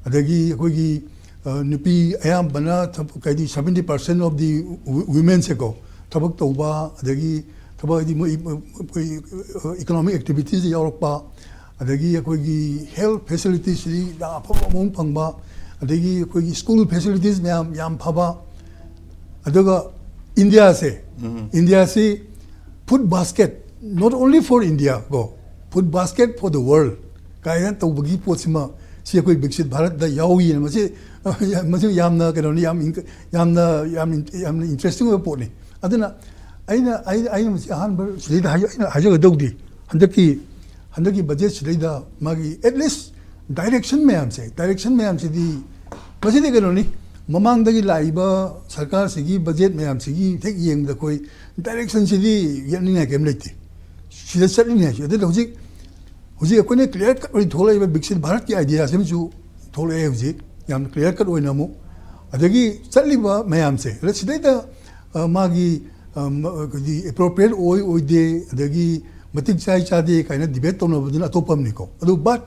ꯑꯗꯒꯤ ꯑꯩꯈꯣꯏꯒꯤ, ꯑ, ꯅꯨꯄꯤ ꯑꯌꯥꯝꯕꯅ ꯊꯕꯛ, ꯀꯩꯗꯤ, seventy percent of the womenꯁꯦꯀꯣ, ꯊꯕꯛ ꯇꯧꯕ, ꯑꯗꯒꯤ ꯊꯕꯛ ꯍꯥꯏꯗꯤ ꯃꯣꯏ, ꯑꯩꯈꯣꯏ, economic activitiesꯇ ꯌꯥꯎꯔꯛꯄ, ꯑꯗꯒꯤ ꯑꯩꯈꯣꯏꯒꯤ health facilitiesꯁꯤ ꯌꯥꯝ ꯑꯐꯕ ꯃꯑꯣꯡ ꯐꯪꯕ, ꯑꯗꯒꯤ ꯑꯩꯈꯣꯏꯒꯤ school facilities ꯃꯌꯥꯝ ꯌꯥꯝ ꯐꯕ, ꯑꯗꯨꯒ ꯏꯟꯗꯤꯌꯥꯁꯦ, ꯏꯟꯗꯤꯌꯥꯁꯤ food basket, not only for India ꯀꯣ, food basket for the world ꯀꯥꯏꯅ ꯇꯧꯕꯒꯤ ꯄꯣꯠꯁꯤꯃ, ꯁꯤ ꯑꯩꯈꯣꯏ ꯕꯤꯛꯁꯤꯠ ꯚꯥꯔꯠꯇ ꯌꯥꯎꯏꯅ꯫ ꯃꯁꯤ, ꯃꯁꯤ ꯌꯥꯝꯅ ꯀꯩꯅꯣꯅꯤ, ꯌꯥꯝ ꯏꯟ-, ꯌꯥꯝꯅ, ꯌꯥꯝ ꯏꯟ-, ꯌꯥꯝꯅ interesting ꯑꯣꯏꯕ ꯄꯣꯠꯅꯤ꯫ ꯑꯗꯨꯅ ꯑꯩꯅ, ꯑꯩ, ꯑꯩꯅ ꯃꯁꯤ ꯑꯍꯥꯟꯕ ꯁꯤꯗꯩꯗ ꯍꯥꯏ-, ꯑꯩꯅ ꯍꯥꯏꯖꯒꯗꯧꯗꯤ, ꯍꯟꯗꯛꯀꯤ, ꯍꯟꯗꯛꯀꯤ budgetꯁꯤꯗꯩꯗ ꯃꯥꯒꯤ at least direction ꯃꯌꯥꯝꯁꯦ, direction ꯃꯌꯥꯝꯁꯤꯗꯤ, ꯃꯁꯤꯗꯤ ꯀꯩꯅꯣꯅꯤ, ꯃꯃꯥꯡꯗꯒꯤ ꯂꯥꯛꯏꯕ ꯁꯔꯀꯥꯔꯁꯤꯒꯤ budget ꯃꯌꯥꯝꯁꯤꯒꯤ ꯍꯦꯛ ꯌꯦꯡꯕꯗ ꯑꯩꯈꯣꯏ directionꯁꯤꯗꯤ ꯌꯦꯠꯅꯤꯡꯉꯥꯏ ꯀꯔꯤꯝ ꯂꯩꯇꯦ꯫ ꯁꯤꯗ ꯆꯠꯂꯤꯅꯤ ꯍꯥꯏꯁꯦ꯫ ꯑꯗꯨꯗ ꯍꯧꯖꯤꯛ, ꯍꯧꯖꯤꯛ ꯑꯩꯈꯣꯏꯅ clear cut ꯑꯣꯏꯅ ꯊꯣꯛꯂꯛꯏꯕ ꯕꯤꯛꯁꯤꯠ ꯚꯥꯔꯠꯀꯤ ideaꯁꯤꯃꯁꯨ ꯊꯣꯛꯂꯛꯑꯦ ꯍꯧꯖꯤꯛ, ꯌꯥꯝ clear cut ꯑꯣꯏꯅ ꯑꯃꯨꯛ꯫ ꯑꯗꯒꯤ ꯆꯠꯂꯤꯕ ꯃꯌꯥꯝꯁꯦ, ꯑꯗ ꯁꯤꯗꯩꯗ, ꯑ, ꯃꯥꯒꯤ, ꯑ, ꯃ-, ꯑꯩꯈꯣꯏꯒꯤ appropriate ꯑꯣꯏ ꯑꯣꯏꯗꯦ, ꯑꯗꯒꯤ ꯃꯇꯤꯛ ꯆꯥꯏ ꯆꯥꯗꯦ ꯀꯥꯏꯅ debate ꯇꯧꯅꯕꯗꯨꯅ ꯑꯇꯣꯞꯄ ꯑꯃꯅꯤꯀꯣ꯫ ꯑꯗꯨ but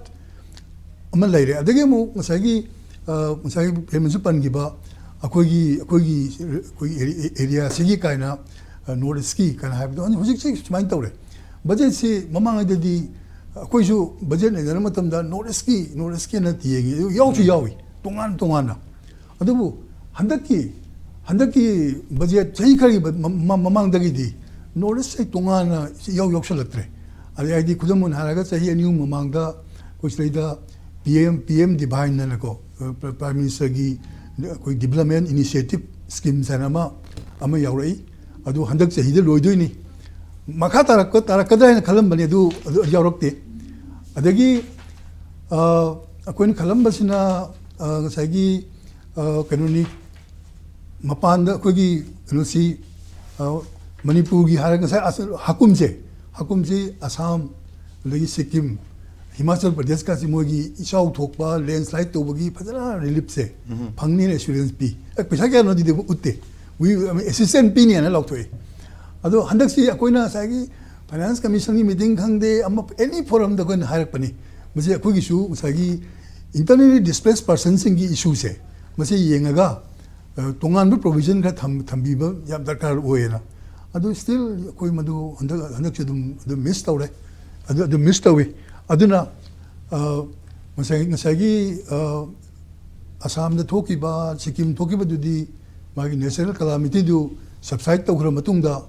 ꯑꯃ ꯂꯩꯔꯦ꯫ ꯑꯗꯒꯤ ꯑꯃꯨꯛ ꯉꯁꯥꯏꯒꯤ, ꯑ, ꯉꯁꯥꯏꯒꯤ ꯄ꯭ꯔꯦꯝꯅꯁꯨ ꯄꯟꯈꯤꯕ ꯑꯩꯈꯣꯏꯒꯤ, ꯑꯩꯈꯣꯏꯒꯤ, ꯑꯩꯈꯣꯏꯒꯤ ꯑꯦꯔꯤ-, ꯑꯦꯔꯤꯌꯥꯁꯤꯒꯤ ꯀꯥꯏꯅ, ꯑ, North Eastꯀꯤ ꯀꯥꯏꯅ ꯍꯥꯏꯕꯗꯣ, ꯑꯗꯨ ꯍꯧꯖꯤꯛꯁꯤ ꯁꯨꯃꯥꯏꯅ ꯇꯧꯔꯦ꯫ Budgetꯁꯤ ꯃꯃꯥꯡꯉꯩꯗꯗꯤ ꯑꯩꯈꯣꯏꯁꯨ budget ꯅꯩꯅꯕ ꯃꯇꯝꯗ North Eastꯀꯤ, North Eastꯀꯤꯅ ꯌꯦꯡꯉꯤ, ꯑꯗꯨ ꯌꯥꯎꯁꯨ ꯌꯥꯎꯏ ꯇꯣꯉꯥꯟ ꯇꯣꯉꯥꯟꯅ꯫ ꯑꯗꯨꯕꯨ ꯍꯟꯗꯛꯀꯤ, ꯍꯟꯗꯛꯀꯤ budget ꯆꯍꯤ ꯈꯔꯒꯤ ꯃ-, ꯃ-, ꯃꯃꯥꯡꯗꯒꯤꯗꯤ North Eastꯁꯦ ꯇꯣꯉꯥꯟꯅ ꯏꯌꯥꯎ ꯌꯥꯎꯁꯜꯂꯛꯇ꯭ꯔꯦ꯫ ꯑꯗꯩ ꯍꯥꯏꯗꯤ ꯈꯨꯗꯝ ꯑꯣꯏꯅ ꯍꯥꯏꯔꯒ ꯆꯍꯤ ꯑꯅꯤ ꯑꯍꯨꯝ ꯃꯃꯥꯡꯗ ꯑꯩꯈꯣꯏ ꯁꯤꯗꯩꯗ P M, P M Divine ꯍꯥꯏꯅꯀꯣ, ꯑ, ꯄ꯭ꯔ-, Prime Ministerꯒꯤ ꯑꯩꯈꯣꯏ development initiative schemes ꯍꯥꯏꯅ ꯑꯃ, ꯑꯃ ꯌꯥꯎꯔꯛꯏ꯫ ꯑꯗꯨ ꯍꯟꯗꯛ ꯆꯍꯤꯗ ꯂꯣꯏꯗꯣꯏꯅꯤ꯫ ꯃꯈꯥ ꯇꯥꯔꯛꯄ, ꯇꯥꯔꯛꯀꯗ꯭ꯔꯥ ꯍꯥꯏꯅ ꯈꯜꯂꯝꯕꯅꯤ, ꯑꯗꯨ, ꯑꯗꯨ ꯌꯥꯎꯔꯛꯇꯦ꯫ ꯑꯗꯒꯤ, ꯑ, ꯑꯩꯈꯣꯏꯅ ꯈꯜꯂꯝꯕꯁꯤꯅ, ꯑ, ꯉꯁꯥꯏꯒꯤ, ꯑ, ꯀꯩꯅꯣꯅꯤ, ꯃꯄꯥꯟꯗ ꯑꯩꯈꯣꯏꯒꯤ ꯀꯩꯅꯣꯁꯤ, ꯑ, ꯃꯅꯤꯄꯨꯔꯒꯤ ꯍꯥꯏꯔꯒ ꯉꯁꯥꯏ ꯑꯁ-, ꯍꯥꯀꯨꯝꯁꯦ, ꯍꯥꯀꯨꯝꯁꯤ ꯑꯁꯥꯝ, ꯑꯗꯒꯤ ꯁꯤꯛꯀꯤꯝ, ꯍꯤꯃꯥꯆꯜ ꯄ꯭ꯔꯗꯦꯁꯀꯁꯤ ꯃꯣꯏꯒꯤ ꯏꯆꯥꯎ ꯊꯣꯛꯄ, landslide ꯇꯧꯕꯒꯤ ꯐꯖꯅ reliefꯁꯦ ꯐꯪꯅꯤꯅ assurance ꯄꯤ꯫ ꯑꯦ, ꯄꯩꯁꯥ ꯀꯌꯥꯅꯣꯗꯤ ꯎꯠꯇꯦ꯫ We, I mean, assistance ꯄꯤꯅꯤꯅ ꯂꯥꯎꯊꯣꯛꯑꯦ꯫ ꯑꯗꯣ ꯍꯟꯗꯛꯁꯤ ꯑꯩꯈꯣꯏꯅ ꯉꯁꯥꯏꯒꯤ ꯐꯥꯏꯅꯥꯟꯁ ꯀꯃꯤꯁꯟꯒꯤ ꯃꯤꯇꯤꯡ ꯈꯪꯗꯦ, ꯑꯃ ꯑꯦꯅꯤ ꯐꯣꯔꯝꯗ ꯑꯩꯈꯣꯏꯅ ꯍꯥꯏꯔꯛꯄꯅꯤ꯫ ꯃꯁꯤ ꯑꯩꯈꯣꯏꯒꯤꯁꯨ ꯉꯁꯥꯏꯒꯤ internally displaced personꯁꯤꯡꯒꯤ ꯏꯁꯨꯁꯦ, ꯃꯁꯤ ꯌꯦꯡꯉꯒ ꯑ, ꯇꯣꯉꯥꯟꯕ ꯄ꯭ꯔꯣꯕꯤꯖꯟ ꯈꯔ ꯊꯝ-, ꯊꯝꯕꯤꯕ ꯌꯥꯝ ꯗꯔꯀꯥꯔ ꯑꯣꯏꯌꯦꯅ꯫ ꯑꯗꯨ ꯁ꯭ꯇꯤꯜ ꯑꯩꯈꯣꯏ ꯃꯗꯨ ꯍꯟꯗꯛ, ꯍꯟꯗꯛꯁꯨ ꯑꯗꯨꯝ, ꯑꯗꯨꯝ ꯃꯤꯁ ꯇꯧꯔꯦ꯫ ꯑꯗꯨ, ꯑꯗꯨꯝ ꯃꯤꯁ ꯇꯧꯏ꯫ ꯑꯗꯨꯅ, ꯑ, ꯉꯁꯥꯏ, ꯉꯁꯥꯏꯒꯤ, ꯑ, ꯑꯁꯥꯝꯗ ꯊꯣꯛꯈꯤꯕ, ꯁꯤꯛꯀꯤꯝ ꯊꯣꯛꯈꯤꯕꯗꯨꯗꯤ ꯃꯥꯒꯤ natural calamityꯗꯨ subside ꯇꯧꯈ꯭ꯔ ꯃꯇꯨꯡꯗ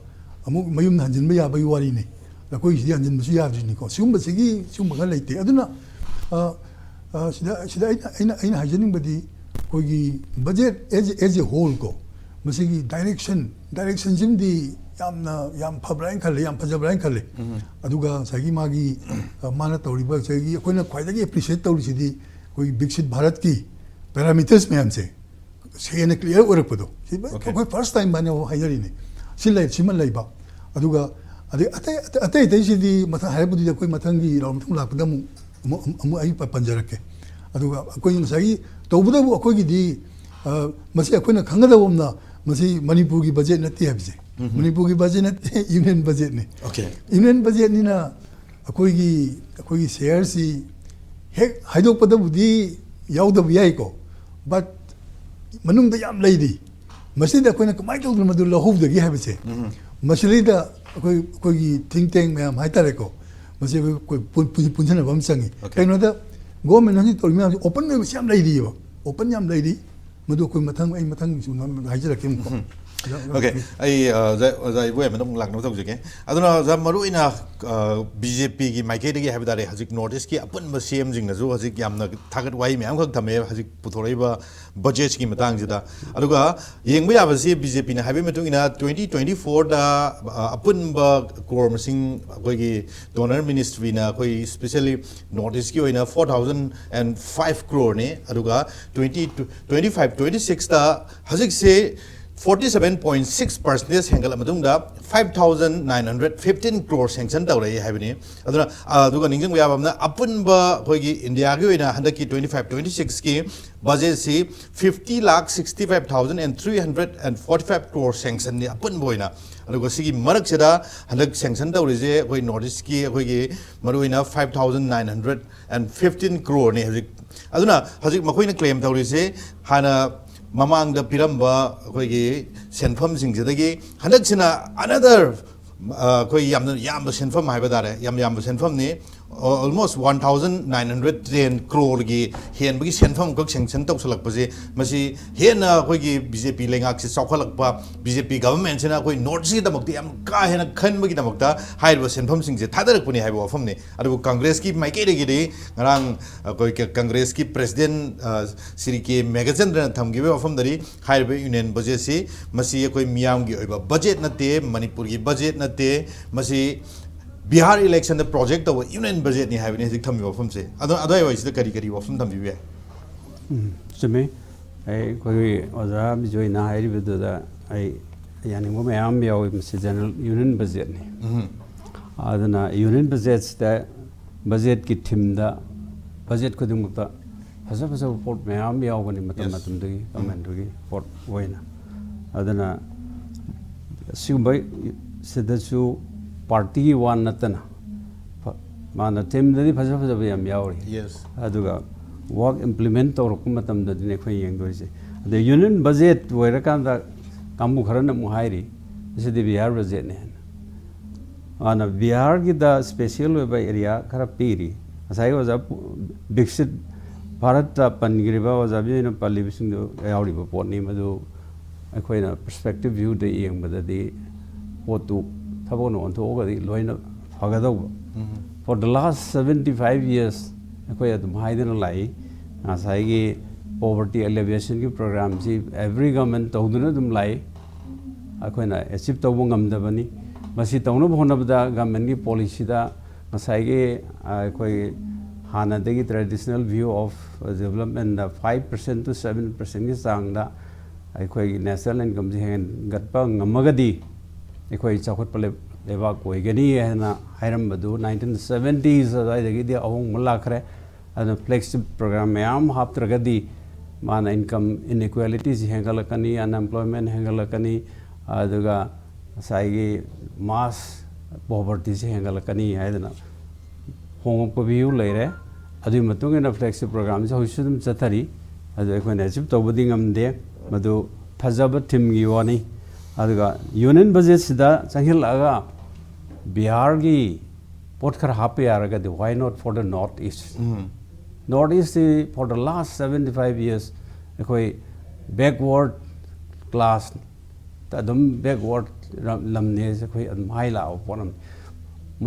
ꯑꯃꯨꯛ ꯃꯌꯨꯝꯗ ꯍꯟꯖꯤꯟꯕ ꯌꯥꯕꯒꯤ ꯋꯥꯔꯤꯅꯤ꯫ ꯑꯩꯈꯣꯏꯒꯤꯁꯤꯗꯤ ꯍꯟꯖꯤꯟꯕꯁꯨ ꯌꯥꯗ꯭ꯔꯤꯅꯤꯀꯣ꯫ ꯁꯤꯒꯨꯝꯕꯁꯤꯒꯤ, ꯁꯤꯒꯨꯝꯕ ꯈꯔ ꯂꯩꯇꯦ꯫ ꯑꯗꯨꯅ, ꯑ, ꯑ, ꯁꯤꯗ, ꯁꯤꯗ ꯑꯩꯅ, ꯑꯩꯅ, ꯑꯩꯅ ꯍꯥꯏꯖꯅꯤꯡꯕꯗꯤ ꯑꯩꯈꯣꯏꯒꯤ budget as a, as a whole ꯀꯣ, ꯃꯁꯤꯒꯤ direction, directionꯁꯤꯃꯗꯤ ꯌꯥꯝꯅ, ꯌꯥꯝ ꯐꯕ꯭ꯔꯥ ꯍꯥꯏꯅ ꯈꯜꯂꯦ, ꯌꯥꯝ ꯐꯖꯕ꯭ꯔꯥ ꯍꯥꯏꯅ ꯈꯜꯂꯦ꯫ ꯑꯗꯨꯒ ꯉꯁꯥꯏꯒꯤ ꯃꯥꯒꯤ, ꯑ, ꯃꯥꯅ ꯇꯧꯔꯤꯕ ꯉꯁꯥꯏꯒꯤ ꯑꯩꯈꯣꯏꯅ ꯈ꯭ꯋꯥꯏꯗꯒꯤ appreciate ꯇꯧꯔꯤꯁꯤꯗꯤ ꯑꯩꯈꯣꯏꯒꯤ ꯕꯤꯛꯁꯤꯠ ꯚꯥꯔꯠꯀꯤ parameters ꯃꯌꯥꯝꯁꯦ ꯍꯦꯟꯅ clear ꯑꯣꯏꯔꯛꯄꯗꯣ꯫ ꯁꯤ ꯑꯩꯈꯣꯏ first time ꯍꯥꯏꯅ ꯍꯥꯏꯖꯔꯤꯅꯦ꯫ ꯁꯤ ꯂꯩ, ꯁꯤꯃ ꯂꯩꯕ꯫ ꯑꯗꯨꯒ ꯑꯗꯩ ꯑꯇꯩ, ꯑꯇꯩ, ꯑꯇꯩ ꯑꯇꯩꯁꯤꯗꯤ ꯃꯊꯪ ꯍꯥꯏꯔꯛꯄꯗꯨꯗꯤ ꯑꯩꯈꯣꯏ ꯃꯊꯪꯒꯤ round ꯃꯊꯪ ꯂꯥꯛꯄꯗ ꯑꯃꯨꯛ, ꯑꯃꯨꯛ, ꯑꯃꯨꯛ ꯑꯩ ꯄ-, ꯄꯟꯖꯔꯛꯀꯦ꯫ ꯑꯗꯨꯒ ꯑꯩꯈꯣꯏ ꯉꯁꯥꯏꯒꯤ ꯇꯧꯕꯇꯕꯨ ꯑꯩꯈꯣꯏꯒꯤꯗꯤ, ꯑ, ꯃꯁꯤ ꯑꯩꯈꯣꯏꯅ ꯈꯪꯒꯗꯕ ꯑꯃꯅ, ꯃꯁꯤ ꯃꯅꯤꯄꯨꯔꯒꯤ budget ꯅꯠꯇꯦ ꯍꯥꯏꯕꯁꯦ꯫ ꯃꯅꯤꯄꯨꯔꯒꯤ budget ꯅꯠꯇꯦ, union budgetꯅꯤ꯫ Okay. Union budgetꯅꯤꯅ ꯑꯩꯈꯣꯏꯒꯤ, ꯑꯩꯈꯣꯏꯒꯤ shareꯁꯤ ꯍꯦꯛ ꯍꯥꯏꯗꯣꯛꯄꯗꯕꯨꯗꯤ ꯌꯥꯎꯗꯕ ꯌꯥꯏꯀꯣ, but ꯃꯅꯨꯡꯗ ꯌꯥꯝ ꯂꯩꯔꯤ꯫ ꯃꯁꯤꯗ ꯑꯩꯈꯣꯏꯅ ꯀꯃꯥꯏꯅ ꯇꯧꯗꯅ ꯃꯗꯨ ꯂꯧꯍꯧꯗꯒꯦ ꯍꯥꯏꯕꯁꯦ, ꯃꯁꯤꯗꯩꯗ ꯑꯩꯈꯣꯏ, ꯑꯩꯈꯣꯏꯒꯤ think tank ꯃꯌꯥꯝ ꯍꯥꯏꯇꯥꯔꯦꯀꯣ, ꯃꯁꯤ ꯑꯩꯈꯣꯏ ꯄꯨꯟ-, ꯄꯨꯟ-, ꯄꯨꯟꯁꯤꯟꯅꯕ ꯑꯃ ꯆꯪꯉꯤ꯫ Okay. ꯀꯩꯅꯣꯗ government ꯍꯧꯖꯤꯛ ꯇꯧꯔꯤ ꯃꯌꯥꯝꯁꯦ open ꯑꯣꯏꯕꯁꯤ ꯌꯥꯝ ꯂꯩꯔꯤꯑꯕ, open ꯌꯥꯝ ꯂꯩꯔꯤ꯫ ꯃꯗꯨ ꯑꯩꯈꯣꯏ ꯃꯊꯪ, ꯑꯩ ꯃꯊꯪꯒꯤꯁꯨ ꯍꯥꯏꯖꯔꯛꯀꯦ ꯑꯃꯨꯛꯀꯣ꯫ Okay, ꯑꯩ, ꯑ, ꯑꯣꯖꯥ, ꯑꯣꯖꯥ ꯏꯕꯣꯌꯥꯏꯃꯗ ꯑꯃꯨꯛ ꯂꯥꯛꯅꯕ ꯇꯧꯖꯒꯦ꯫ ꯑꯗꯨꯅ ꯑꯣꯖꯥ, ꯃꯔꯨꯑꯣꯏꯅ, ꯑ, BJPꯒꯤ ꯃꯥꯏꯀꯩꯗꯒꯤ ꯍꯥꯏꯕ ꯇꯥꯔꯦ, ꯍꯧꯖꯤꯛ North Eastꯀꯤ ꯑꯄꯨꯟꯕ CMꯁꯤꯡꯅꯁꯨ ꯍꯧꯖꯤꯛ ꯌꯥꯝꯅ ꯊꯥꯒꯠ ꯋꯥꯍꯩ ꯃꯌꯥꯝ ꯑꯃꯈꯛ ꯊꯝꯃꯦ ꯍꯧꯖꯤꯛ ꯄꯨꯊꯣꯔꯛꯏꯕ budgetꯀꯤ ꯃꯇꯥꯡꯁꯤꯗ꯫ ꯑꯗꯨꯒ ꯌꯦꯡꯕ ꯌꯥꯕꯁꯤ BJPꯅ ꯍꯥꯏꯕꯒꯤ ꯃꯇꯨꯡ ꯏꯟꯅ twenty twenty-fourꯗ, ꯑ, ꯑꯄꯨꯟꯕ crore ꯃꯁꯤꯡ ꯑꯩꯈꯣꯏꯒꯤ donor ministryꯅ ꯑꯩꯈꯣꯏ specially North Eastꯀꯤ ꯑꯣꯏꯅ four thousand and five croreꯅꯤ꯫ ꯑꯗꯨꯒ twenty, twenty-five, twenty-sixꯇ ꯍꯧꯖꯤꯛꯁꯦ forty seven point six percentage ꯍꯦꯟꯒꯠꯂ ꯃꯇꯨꯡꯗ five thousand nine hundred fifteen crore sanction ꯇꯧꯔꯛꯏ ꯍꯥꯏꯕꯅꯤ꯫ ꯑꯗꯨꯅ ꯑꯗꯨꯒ ꯅꯤꯡꯁꯤꯡꯕ ꯌꯥꯕ ꯑꯃꯅ, ꯑꯄꯨꯟꯕ ꯑꯩꯈꯣꯏꯒꯤ ꯏꯟꯗꯤꯌꯥꯒꯤ ꯑꯣꯏꯅ ꯍꯟꯗꯛꯀꯤ twenty five twenty sixꯀꯤ ꯕꯖꯦꯠꯁꯤ fifty lakh sixty five thousand and three hundred and forty five crore sanctionꯅꯤ ꯑꯄꯨꯟꯕ ꯑꯣꯏꯅ꯫ ꯑꯗꯨꯒ ꯁꯤꯒꯤ ꯃꯔꯛꯁꯤꯗ ꯍꯟꯗꯛ sanction ꯇꯧꯔꯤꯁꯦ ꯑꯩꯈꯣꯏ North Eastꯀꯤ ꯑꯩꯈꯣꯏꯒꯤ ꯃꯔꯨꯑꯣꯏꯅ five thousand nine hundred and fifteen croreꯅꯤ ꯍꯧꯖꯤꯛ꯫ ꯑꯗꯨꯅ ꯍꯧꯖꯤꯛ ꯃꯈꯣꯏꯅ claim ꯇꯧꯔꯤꯁꯦ, ꯍꯥꯟꯅ ꯃꯃꯥꯡꯗ ꯄꯤꯔꯝꯕ ꯑꯩꯈꯣꯏꯒꯤ ꯁꯦꯟꯐꯝꯁꯤꯡꯁꯤꯗꯒꯤ ꯍꯟꯗꯛꯁꯤꯅ another, ꯑ, ꯑꯩꯈꯣꯏ ꯌꯥꯝꯅ ꯌꯥꯝꯕ ꯁꯦꯟꯐꯝ ꯍꯥꯏꯕ ꯇꯥꯔꯦ, ꯌꯥꯝ ꯌꯥꯝꯕ ꯁꯦꯟꯐꯝꯅꯤ꯫ Almost one thousand nine hundred ten croreꯒꯤ ꯍꯦꯟꯕꯒꯤ ꯁꯦꯟꯐꯝ ꯑꯃꯈꯛ sanction ꯇꯧꯁꯜꯂꯛꯄꯁꯦ, ꯃꯁꯤ ꯍꯦꯟꯅ ꯑꯩꯈꯣꯏꯒꯤ BJP ꯂꯩꯉꯥꯛꯁꯦ ꯆꯥꯎꯈꯠꯂꯛꯄ, BJP governmentꯁꯤꯅ ꯑꯩꯈꯣꯏ North Eastꯀꯤꯗꯃꯛꯇ ꯌꯥꯝ ꯀꯥ ꯍꯦꯟꯅ ꯈꯟꯕꯒꯤꯗꯃꯛꯇ ꯍꯥꯏꯔꯤꯕ ꯁꯦꯟꯐꯝꯁꯤꯡꯁꯦ ꯊꯥꯗꯔꯛꯄꯅꯤ ꯍꯥꯏꯕ ꯋꯥꯐꯝꯅꯤ꯫ ꯑꯗꯨꯕꯨ ꯀꯪꯒ꯭ꯔꯦꯁꯀꯤ ꯃꯥꯏꯀꯩꯗꯒꯤꯗꯤ ꯉꯔꯥꯡ ꯑꯩꯈꯣꯏ ꯀ-, ꯀꯪꯒ꯭ꯔꯦꯁꯀꯤ president, ꯑ, ꯁ꯭ꯔꯤ ꯀꯦ ꯃꯦꯘꯆꯟꯗ꯭ꯔꯅ ꯊꯝꯈꯤꯕ ꯋꯥꯐꯝꯗꯗꯤ ꯍꯥꯏꯔꯤꯕ union budgetꯁꯤ ꯃꯁꯤ ꯑꯩꯈꯣꯏ ꯃꯤꯌꯥꯝꯒꯤ ꯑꯣꯏꯕ budget ꯅꯠꯇꯦ, ꯃꯅꯤꯄꯨꯔꯒꯤ budget ꯅꯠꯇꯦ, ꯃꯁꯤ ꯕꯤꯍꯥꯔ electionꯗ project ꯇꯧꯕ union budgetꯅꯤ ꯍꯥꯏꯕꯅꯤ ꯍꯧꯖꯤꯛ ꯊꯝꯃꯤꯕ ꯋꯥꯐꯝꯁꯦ꯫ ꯑꯗꯣ ꯑꯗꯨꯋꯥꯏ ꯋꯥꯏꯁꯤꯗ ꯀꯔꯤ ꯀꯔꯤ ꯋꯥꯐꯝ ꯊꯝꯕꯤꯕ ꯌꯥꯏ? ꯎꯝ, ꯆꯨꯝꯃꯤ꯫ ꯑꯩ, ꯑꯩꯈꯣꯏꯒꯤ ꯑꯣꯖꯥ ꯕꯤꯖꯣꯏꯅ ꯍꯥꯏꯔꯤꯕꯗꯨꯗ ꯑꯩ ꯌꯥꯅꯤꯡꯕ ꯃꯌꯥꯝ ꯌꯥꯎꯋꯤ꯫ ꯃꯁꯤ general union budgetꯅꯤ꯫ ꯎꯝ꯫ ꯑꯗꯨꯅ union budgetꯁꯤꯗ budgetꯀꯤ themeꯗ budget ꯈꯨꯗꯤꯡꯃꯛꯇ ꯐꯖ ꯐꯖꯕ ꯄꯣꯠ ꯃꯌꯥꯝ ꯌꯥꯎꯒꯅꯤ ꯃꯇꯝ Yes. ꯃꯇꯝꯗꯨꯒꯤ governmentꯇꯨꯒꯤ ꯄꯣꯠ ꯑꯣꯏꯅ꯫ ꯑꯗꯨꯅ ꯁꯤꯒꯨꯝꯕ ꯁꯤꯗꯁꯨ partyꯒꯤ ꯋꯥ ꯅꯠꯇꯅ ꯐ-, ꯃꯥꯅ themeꯗꯗꯤ ꯐꯖ ꯐꯖꯕ ꯌꯥꯝ ꯌꯥꯎꯔꯤ꯫ Yes. ꯑꯗꯨꯒ work implement ꯇꯧꯔꯛꯄ ꯃꯇꯝꯗꯗꯤꯅꯦ ꯑꯩꯈꯣꯏ ꯌꯦꯡꯗꯣꯏꯁꯦ꯫ ꯑꯗꯩ union budget ꯑꯣꯏꯔꯀꯥꯟꯗ ꯀꯥꯡꯕꯨ ꯈꯔꯅ ꯑꯃꯨꯛ ꯍꯥꯏꯔꯤ, "ꯃꯁꯤꯗꯤ ꯕꯤꯍꯥꯔ budgetꯅꯦ" ꯍꯥꯏꯅ꯫ ꯃꯥꯅ ꯕꯤꯍꯥꯔꯒꯤꯗ special ꯑꯣꯏꯕ area ꯈꯔ ꯄꯤꯔꯤ꯫ ꯉꯁꯥꯏꯒꯤ ꯑꯣꯖꯥ ꯄꯨ-, ꯕꯤꯛꯁꯤꯠ ꯚꯥꯔꯠꯇ ꯄꯟꯈ꯭ꯔꯤꯕ ꯑꯣꯖꯥ ꯕꯤꯖꯣꯏꯅ ꯄꯜꯂꯤꯕꯁꯤꯡꯗꯨ ꯌꯥꯎꯔꯤꯕ ꯄꯣꯠꯅꯤ꯫ ꯃꯗꯨ ꯑꯩꯈꯣꯏꯅ perspective viewꯗ ꯌꯦꯡꯕꯗꯗꯤ ꯄꯣꯠꯇꯨ ꯊꯕꯛꯅ ꯑꯣꯟꯊꯣꯛꯑꯒꯗꯤ ꯂꯣꯏꯅ ꯐꯒꯗꯧꯕ꯫ ꯎꯝ꯫ For the last seventy five years ꯑꯩꯈꯣꯏ ꯑꯗꯨꯝ ꯍꯥꯏꯗꯅ ꯂꯥꯛꯏ꯫ ꯉꯁꯥꯏꯒꯤ poverty alleviationꯒꯤ programꯁꯤ every government ꯇꯧꯗꯨꯅ ꯑꯗꯨꯝ ꯂꯥꯛꯏ꯫ ꯑꯩꯈꯣꯏꯅ achieve ꯇꯧꯕ ꯉꯝꯗꯕꯅꯤ꯫ ꯃꯁꯤ ꯇꯧꯅꯕ ꯍꯣꯠꯅꯕꯗ governmentꯀꯤ policyꯗ ꯉꯁꯥꯏꯒꯤ, ꯑ, ꯑꯩꯈꯣꯏ ꯍꯥꯟꯅꯗꯒꯤ traditional view of developmentꯗ five percent to seven percentꯀꯤ ꯆꯥꯡꯗ ꯑꯩꯈꯣꯏꯒꯤ ꯅꯦꯁꯅꯦꯜ ꯏꯟꯀꯝꯁꯤ ꯍꯦꯟꯒꯠꯄ ꯉꯝꯃꯒꯗꯤ ꯑꯩꯈꯣꯏ ꯆꯥꯎꯈꯠꯄ ꯂꯩ- ꯂꯩꯕꯥꯛ ꯑꯣꯏꯒꯅꯤ ꯍꯥꯏꯅ ꯍꯥꯏꯔꯝꯕꯗꯨ ꯅꯥꯏꯟꯇꯤꯟ ꯁꯕꯦꯟꯇꯤꯁ ꯑꯗꯨꯋꯥꯏꯗꯒꯤꯗꯤ ꯑꯍꯣꯡꯕ ꯂꯥꯛꯈ꯭ꯔꯦ꯫ ꯑꯗꯨꯅ ꯐ꯭ꯂꯦꯛꯁꯤꯞ ꯄ꯭ꯔꯣꯒ꯭ꯔꯥꯝ ꯃꯌꯥꯝ ꯑꯃ ꯍꯥꯞꯇ꯭ꯔꯒꯗꯤ ꯃꯥꯅ ꯏꯟꯀꯝ ꯏꯟꯏꯀ꯭ꯋꯦꯂꯤꯇꯤꯁꯤ ꯍꯦꯟꯒꯠꯂꯛꯀꯅꯤ, ꯑꯟꯑꯦꯝꯄ꯭ꯂꯣꯏꯃꯦꯟ ꯍꯦꯟꯒꯠꯂꯛꯀꯅꯤ, ꯑꯗꯨꯒ ꯉꯁꯥꯏꯒꯤ ꯃꯥꯁ ꯄꯣꯕꯔꯇꯤꯁꯤ ꯍꯦꯟꯒꯠꯂꯛꯀꯅꯤ ꯍꯥꯏꯗꯅ ꯍꯣꯡꯂꯛꯄ ꯚ꯭ꯌꯨ ꯂꯩꯔꯦ꯫ ꯑꯗꯨꯒꯤ ꯃꯇꯨꯡ ꯏꯟꯅ ꯐ꯭ꯂꯦꯛꯁꯤꯞ ꯄ꯭ꯔꯣꯒ꯭ꯔꯥꯝꯁꯤ ꯍꯧꯖꯤꯛꯁꯨ ꯑꯗꯨꯝ ꯆꯠꯊꯔꯤ꯫ ꯑꯗꯨ ꯑꯩꯈꯣꯏꯅ ꯑꯦꯆꯤꯞ ꯇꯧꯕꯗꯤ ꯉꯝꯗꯦ꯫ ꯃꯗꯨ ꯐꯖꯕ ꯊꯤꯝꯒꯤ ꯋꯥꯅꯤ꯫ ꯑꯗꯨꯒ ꯌꯨꯅꯤꯌꯟ ꯕꯖꯦꯠꯁꯤꯗ ꯆꯪꯁꯤꯜꯂꯛꯑꯒ ꯕꯤꯍꯥꯔꯒꯤ ꯄꯣꯠ ꯈꯔ ꯍꯥꯞꯄ ꯌꯥꯔꯒꯗꯤ, why not for the North East? North East ꯁꯤ for the last seventy five years ꯑꯩꯈꯣꯏ backward class ꯑꯗꯨꯝ backward ꯂꯝꯅꯦ ꯑꯩꯈꯣꯏ ꯑꯗꯨꯝ ꯍꯥꯏ ꯂꯥꯛꯑꯕ ꯄꯣꯠ ꯑꯃꯅꯤ꯫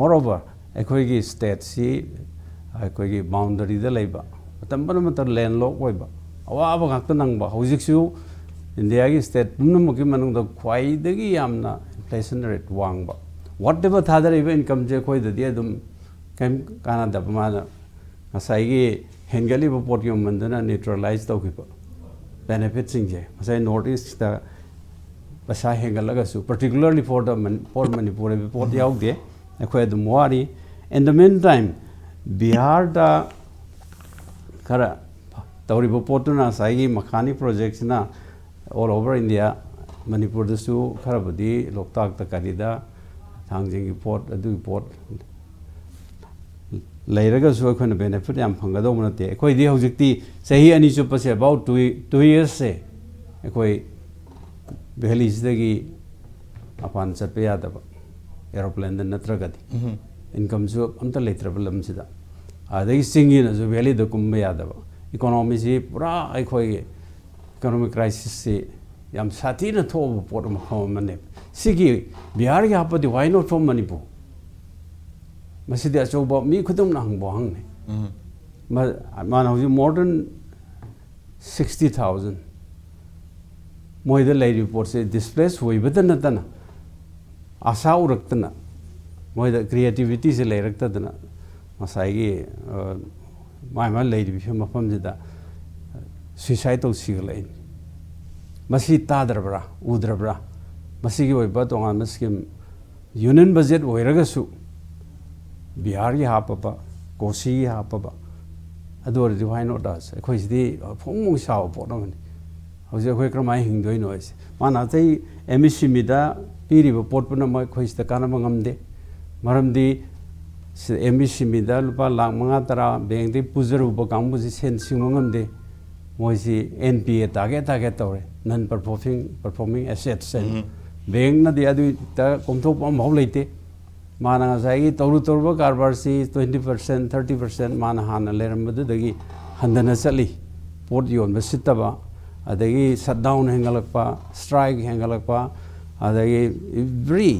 Moreover, ꯑꯩꯈꯣꯏꯒꯤ ꯁ꯭ꯇꯦꯠꯁꯤ ꯑꯩꯈꯣꯏꯒꯤ ꯕꯥꯎꯟꯗꯔꯤꯗ ꯂꯩꯕ, ꯃꯇꯝ ꯄꯨꯝꯅꯃꯛꯇ ꯂꯦꯟꯂꯣꯛ ꯑꯣꯏꯕ, ꯑꯋꯥꯕ ꯉꯥꯛꯇ ꯅꯪꯕ, ꯍꯧꯖꯤꯛꯁꯨ ꯏꯟꯗꯤꯌꯥꯒꯤ ꯁ꯭ꯇꯦꯠ ꯄꯨꯝꯅꯃꯛꯀꯤ ꯃꯅꯨꯡꯗ ꯈ꯭ꯋꯥꯏꯗꯒꯤ ꯌꯥꯝꯅ ꯏꯟꯐ꯭ꯂꯦꯁꯟ ꯔꯦꯠ ꯋꯥꯡꯕ꯫ ꯋꯥꯠ ꯑꯦꯕꯔ ꯊꯥꯗꯔꯛꯏꯕ ꯏꯟꯀꯝꯁꯦ ꯑꯩꯈꯣꯏꯗꯗꯤ ꯑꯗꯨꯝ ꯀꯩꯝ ꯀꯥꯟꯅꯗꯕ, ꯃꯥꯅ ꯉꯁꯥꯏꯒꯤ ꯍꯦꯟꯒꯠꯂꯤꯕ ꯄꯣꯠꯀꯤ ꯃꯃꯜꯗꯨꯅ ꯅ꯭ꯌꯨꯇ꯭ꯔꯦꯂꯥꯏꯁ ꯇꯧꯈꯤꯕ ꯕꯦꯅꯤꯐꯤꯠꯁꯤꯡꯁꯦ꯫ ꯉꯁꯥꯏ ꯅꯣꯔꯠ ꯏꯁꯇ ꯄꯩꯁꯥ ꯍꯦꯟꯒꯠꯂꯒꯁꯨ, particularly for the Man- for Manipur ꯍꯥꯏꯕ ꯄꯣꯠ ꯌꯥꯎꯗꯦ꯫ ꯑꯩꯈꯣꯏ ꯑꯗꯨꯝ ꯋꯥꯔꯤ꯫ In the meantime, ꯕꯤꯍꯥꯔꯗ ꯈꯔ ꯇꯧꯔꯤꯕ ꯄꯣꯠꯇꯨꯅ, ꯉꯁꯥꯏꯒꯤ ꯃꯈꯥꯅꯤ ꯄ꯭ꯔꯣꯖꯦꯛꯁꯤꯅ all over India, ꯃꯅꯤꯄꯨꯔꯗꯁꯨ ꯈꯔꯕꯨꯗꯤ ꯂꯣꯛꯇꯥꯛꯇ ꯀꯔꯤꯗ ꯊꯥꯡꯖꯤꯡꯒꯤ ꯄꯣꯠ, ꯑꯗꯨꯒꯤ ꯄꯣꯠ ꯂꯩꯔꯒꯁꯨ ꯑꯩꯈꯣꯏꯅ ꯕꯦꯅꯤꯐꯤꯠ ꯌꯥꯝ ꯐꯪꯒꯗꯧꯕ ꯅꯠꯇꯦ꯫ ꯑꯩꯈꯣꯏꯗꯤ ꯍꯧꯖꯤꯛꯇꯤ ꯆꯍꯤ ꯑꯅꯤ ꯆꯨꯞꯄꯁꯦ, about two, two yearsꯁꯦ ꯑꯩꯈꯣꯏ ꯚꯦꯂꯤꯁꯤꯗꯒꯤ ꯃꯄꯥꯟ ꯆꯠꯄ ꯌꯥꯗꯕ, ꯑꯦꯔꯣꯄ꯭ꯂꯦꯟꯗ ꯅꯠꯇ꯭ꯔꯒꯗꯤ꯫ ꯏꯟꯀꯝꯁꯨ ꯑꯝꯇ ꯂꯩꯇ꯭ꯔꯕ ꯂꯝꯁꯤꯗ, ꯑꯗꯒꯤ ꯆꯤꯡꯒꯤꯅꯁꯨ ꯚꯦꯂꯤꯗ ꯀꯨꯝꯕ ꯌꯥꯗꯕ, ꯏꯀꯣꯅꯣꯃꯤꯁꯤ ꯄꯨꯔꯥ ꯑꯩꯈꯣꯏꯒꯤ ꯏꯀꯣꯅꯣꯃꯤꯛ ꯀ꯭ꯔꯥꯏꯁꯤꯁꯁꯤ ꯌꯥꯝ ꯁꯥꯊꯤꯅ ꯊꯣꯛꯑꯕ ꯄꯣꯠ ꯑꯃ, ꯃꯐꯝ ꯑꯃꯅꯦꯕ꯫ ꯁꯤꯒꯤ ꯕꯤꯍꯥꯔꯒꯤ ꯍꯥꯞꯄꯗꯤ, why not for ꯃꯅꯤꯄꯨꯔ? ꯃꯁꯤꯗꯤ ꯑꯆꯧꯕ ꯃꯤ ꯈꯨꯗꯤꯡꯃꯛꯅ ꯍꯪꯕ ꯋꯥꯍꯪꯅꯤ꯫ ꯃ- ꯃꯥꯅ ꯍꯧꯖꯤꯛ more than sixty thousand ꯃꯣꯏꯗ ꯂꯩꯔꯤꯕ ꯄꯣꯠꯁꯦ ꯗꯤꯁꯄ꯭ꯂꯦꯁ ꯑꯣꯏꯕꯇ ꯅꯠꯇꯅ, ꯑꯁꯥ ꯎꯔꯛꯇꯅ, ꯃꯣꯏꯗ ꯀ꯭ꯔꯤꯌꯦꯇꯤꯕꯤꯇꯤꯁꯦ ꯂꯩꯔꯛꯇꯗꯅ, ꯉꯁꯥꯏꯒꯤ ꯑ, ꯃꯥꯏ ꯃꯥꯏ ꯂꯩꯔꯤꯕ ꯐꯤꯕꯝ ꯃꯐꯝꯁꯤꯗ ꯁꯨꯏꯁꯥꯏꯠ ꯇꯧ ꯁꯤꯒꯠꯂꯛꯏꯅꯤ꯫ ꯃꯁꯤ ꯇꯥꯗ꯭ꯔꯕ꯭ꯔꯥ, ꯎꯗ꯭ꯔꯕ꯭ꯔꯥ? ꯃꯁꯤꯒꯤ ꯑꯣꯏꯕ ꯇꯣꯉꯥꯟꯕ ꯁ꯭ꯀꯤꯝ, ꯌꯨꯅꯤꯌꯟ ꯕꯖꯦꯠ ꯑꯣꯏꯔꯒꯁꯨ ꯕꯤꯍꯥꯔꯒꯤ ꯍꯥꯞꯄꯕ, ꯀꯣꯁꯤꯒꯤ ꯍꯥꯞꯄꯕ, ꯑꯗꯨ ꯑꯣꯏꯔꯗꯤ why not us? ꯑꯩꯈꯣꯏꯁꯤꯗꯤ ꯐꯣꯡ ꯐꯣꯡ ꯁꯥꯕ ꯄꯣꯠ ꯑꯃꯅꯤ꯫ ꯍꯧꯖꯤꯛ ꯑꯩꯈꯣꯏ ꯀꯔꯝꯍꯥꯏꯅ ꯍꯤꯡꯗꯣꯏꯅꯣ ꯍꯥꯏꯁꯦ꯫ ꯃꯥꯅ ꯑꯇꯩ ꯑꯦꯝ ꯑꯦꯁ ꯑꯦꯝ ꯏꯗ ꯄꯤꯔꯤꯕ ꯄꯣꯠ ꯄꯨꯝꯅꯃꯛ ꯑꯩꯈꯣꯏ ꯁꯤꯗ ꯀꯥꯟꯅꯕ ꯉꯝꯗꯦ꯫ ꯃꯔꯝꯗꯤ ꯁꯤ ꯑꯦꯝ ꯑꯦꯁ ꯑꯦꯝ ꯏꯗ ꯂꯨꯄꯥ ꯂꯥꯈ ꯃꯉꯥ ꯇꯔꯥ ꯕꯦꯡꯛꯇꯒꯤ ꯄꯨꯖꯔꯨꯕ ꯀꯥꯡꯕꯨꯁꯤ ꯁꯦꯟ ꯁꯤꯡꯕ ꯉꯝꯗꯦ꯫ ꯃꯣꯏꯁꯤ ꯑꯦꯟ ꯄꯤ ꯑꯦ target target ꯇꯧꯔꯦ, non performing performing assets ꯍꯥꯏꯅ꯫ ꯎꯝ꯫ ꯕꯦꯡꯛꯅꯗꯤ ꯑꯗꯨꯗ ꯀꯣꯝꯊꯣꯛꯄ ꯑꯃꯐꯥꯎ ꯂꯩꯇꯦ꯫ ꯃꯥꯅ ꯉꯁꯥꯏꯒꯤ ꯇꯧꯔꯨ ꯇꯧꯔꯨꯕ ꯀꯔꯕꯥꯔꯁꯤ twenty percent, thirty percent ꯃꯥꯅ ꯍꯥꯟꯅ ꯂꯩꯔꯝꯕꯗꯨꯗꯒꯤ ꯍꯟꯊꯅ ꯆꯠꯂꯤ꯫ ꯄꯣꯠ ꯌꯣꯟꯕ ꯁꯤꯠꯇꯕ, ꯑꯗꯒꯤ shutdown ꯍꯦꯟꯒꯠꯂꯛꯄ, strike ꯍꯦꯟꯒꯠꯂꯛꯄ, ꯑꯗꯒꯤ every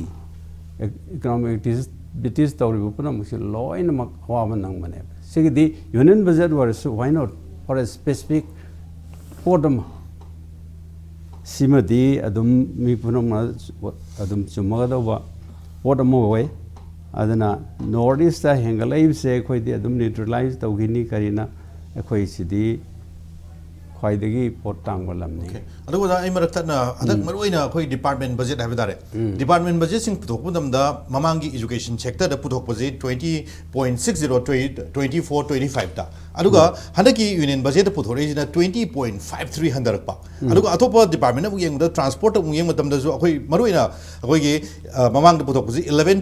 economic activities ꯇꯧꯔꯤꯕ ꯄꯨꯝꯅꯃꯛꯁꯤ ꯂꯣꯏꯅꯃꯛ ꯑꯋꯥꯕ ꯅꯪꯕꯅꯦꯕ꯫ ꯁꯤꯒꯤꯗꯤ ꯌꯨꯅꯤꯌꯟ ꯕꯖꯦꯠ ꯑꯣꯏꯔꯁꯨ, why not, for a specific ꯄꯣꯠ ꯑꯃ, ꯁꯤꯃꯗꯤ ꯑꯗꯨꯝ ꯃꯤ ꯄꯨꯝꯅꯃꯛꯅ ꯑꯗꯨꯝ ꯆꯨꯝꯃꯒꯗꯧꯕ ꯄꯣꯠ ꯑꯃ ꯑꯣꯏ꯫ ꯑꯗꯨꯅ ꯅꯣꯔꯠ ꯏꯁꯇ ꯍꯦꯟꯒꯠꯂꯛꯏꯕꯁꯦ ꯑꯩꯈꯣꯏꯗꯤ ꯑꯗꯨꯝ ꯅ꯭ꯌꯨꯇ꯭ꯔꯦꯂꯥꯏꯁ ꯇꯧꯈꯤꯅꯤ꯫ ꯀꯔꯤꯅ? ꯑꯩꯈꯣꯏꯁꯤꯗꯤ ꯈ꯭ꯋꯥꯏꯗꯒꯤ ꯄꯣꯠ ꯇꯥꯡꯕ ꯂꯝꯅꯤ꯫ Okay. ꯑꯗꯨꯒ ꯑꯣꯖꯥ, ꯑꯩ ꯃꯔꯛ ꯊꯠꯅ ꯍꯟꯗꯛ ꯎꯝ꯫ ꯃꯔꯨꯑꯣꯏꯅ ꯑꯩꯈꯣꯏ ꯗꯤꯄꯥꯔꯠꯃꯦꯟ ꯕꯖꯦꯠ ꯍꯥꯏꯕ ꯇꯥꯔꯦ꯫ ꯎꯝ꯫ ꯗꯤꯄꯥꯔꯠꯃꯦꯟ ꯕꯖꯦꯠꯁꯤꯡ ꯄꯨꯊꯣꯛꯄ ꯃꯇꯝꯗ ꯃꯃꯥꯡꯒꯤ ꯏꯖꯨꯀꯦꯁꯟ ꯁꯦꯛꯇꯔꯗ ꯄꯨꯊꯣꯛꯄꯁꯤ twenty point six zero, twenty four, twenty five ꯇ꯫ ꯑꯗꯨꯒ ꯎꯝ꯫ ꯍꯟꯗꯛꯀꯤ union ꯕꯖꯦꯠꯇ ꯄꯨꯊꯣꯔꯛꯏꯁꯤꯅ twenty point five three ꯍꯟꯊꯔꯛꯄ꯫ ꯎꯝ꯫ ꯑꯗꯨꯒ ꯑꯇꯣꯞꯄ ꯗꯤꯄꯥꯔꯠꯃꯦꯟ ꯑꯃꯨꯛ ꯌꯦꯡꯕꯗ, ꯇ꯭ꯔꯥꯟꯁꯄꯣꯔꯠꯇ ꯑꯃꯨꯛ ꯌꯦꯡꯕ ꯃꯇꯝꯗꯁꯨ ꯑꯩꯈꯣꯏ ꯃꯔꯨꯑꯣꯏꯅ ꯑꯩꯈꯣꯏꯒꯤ, ꯑ, ꯃꯃꯥꯡꯗ ꯄꯨꯊꯣꯛꯄꯁꯤ eleven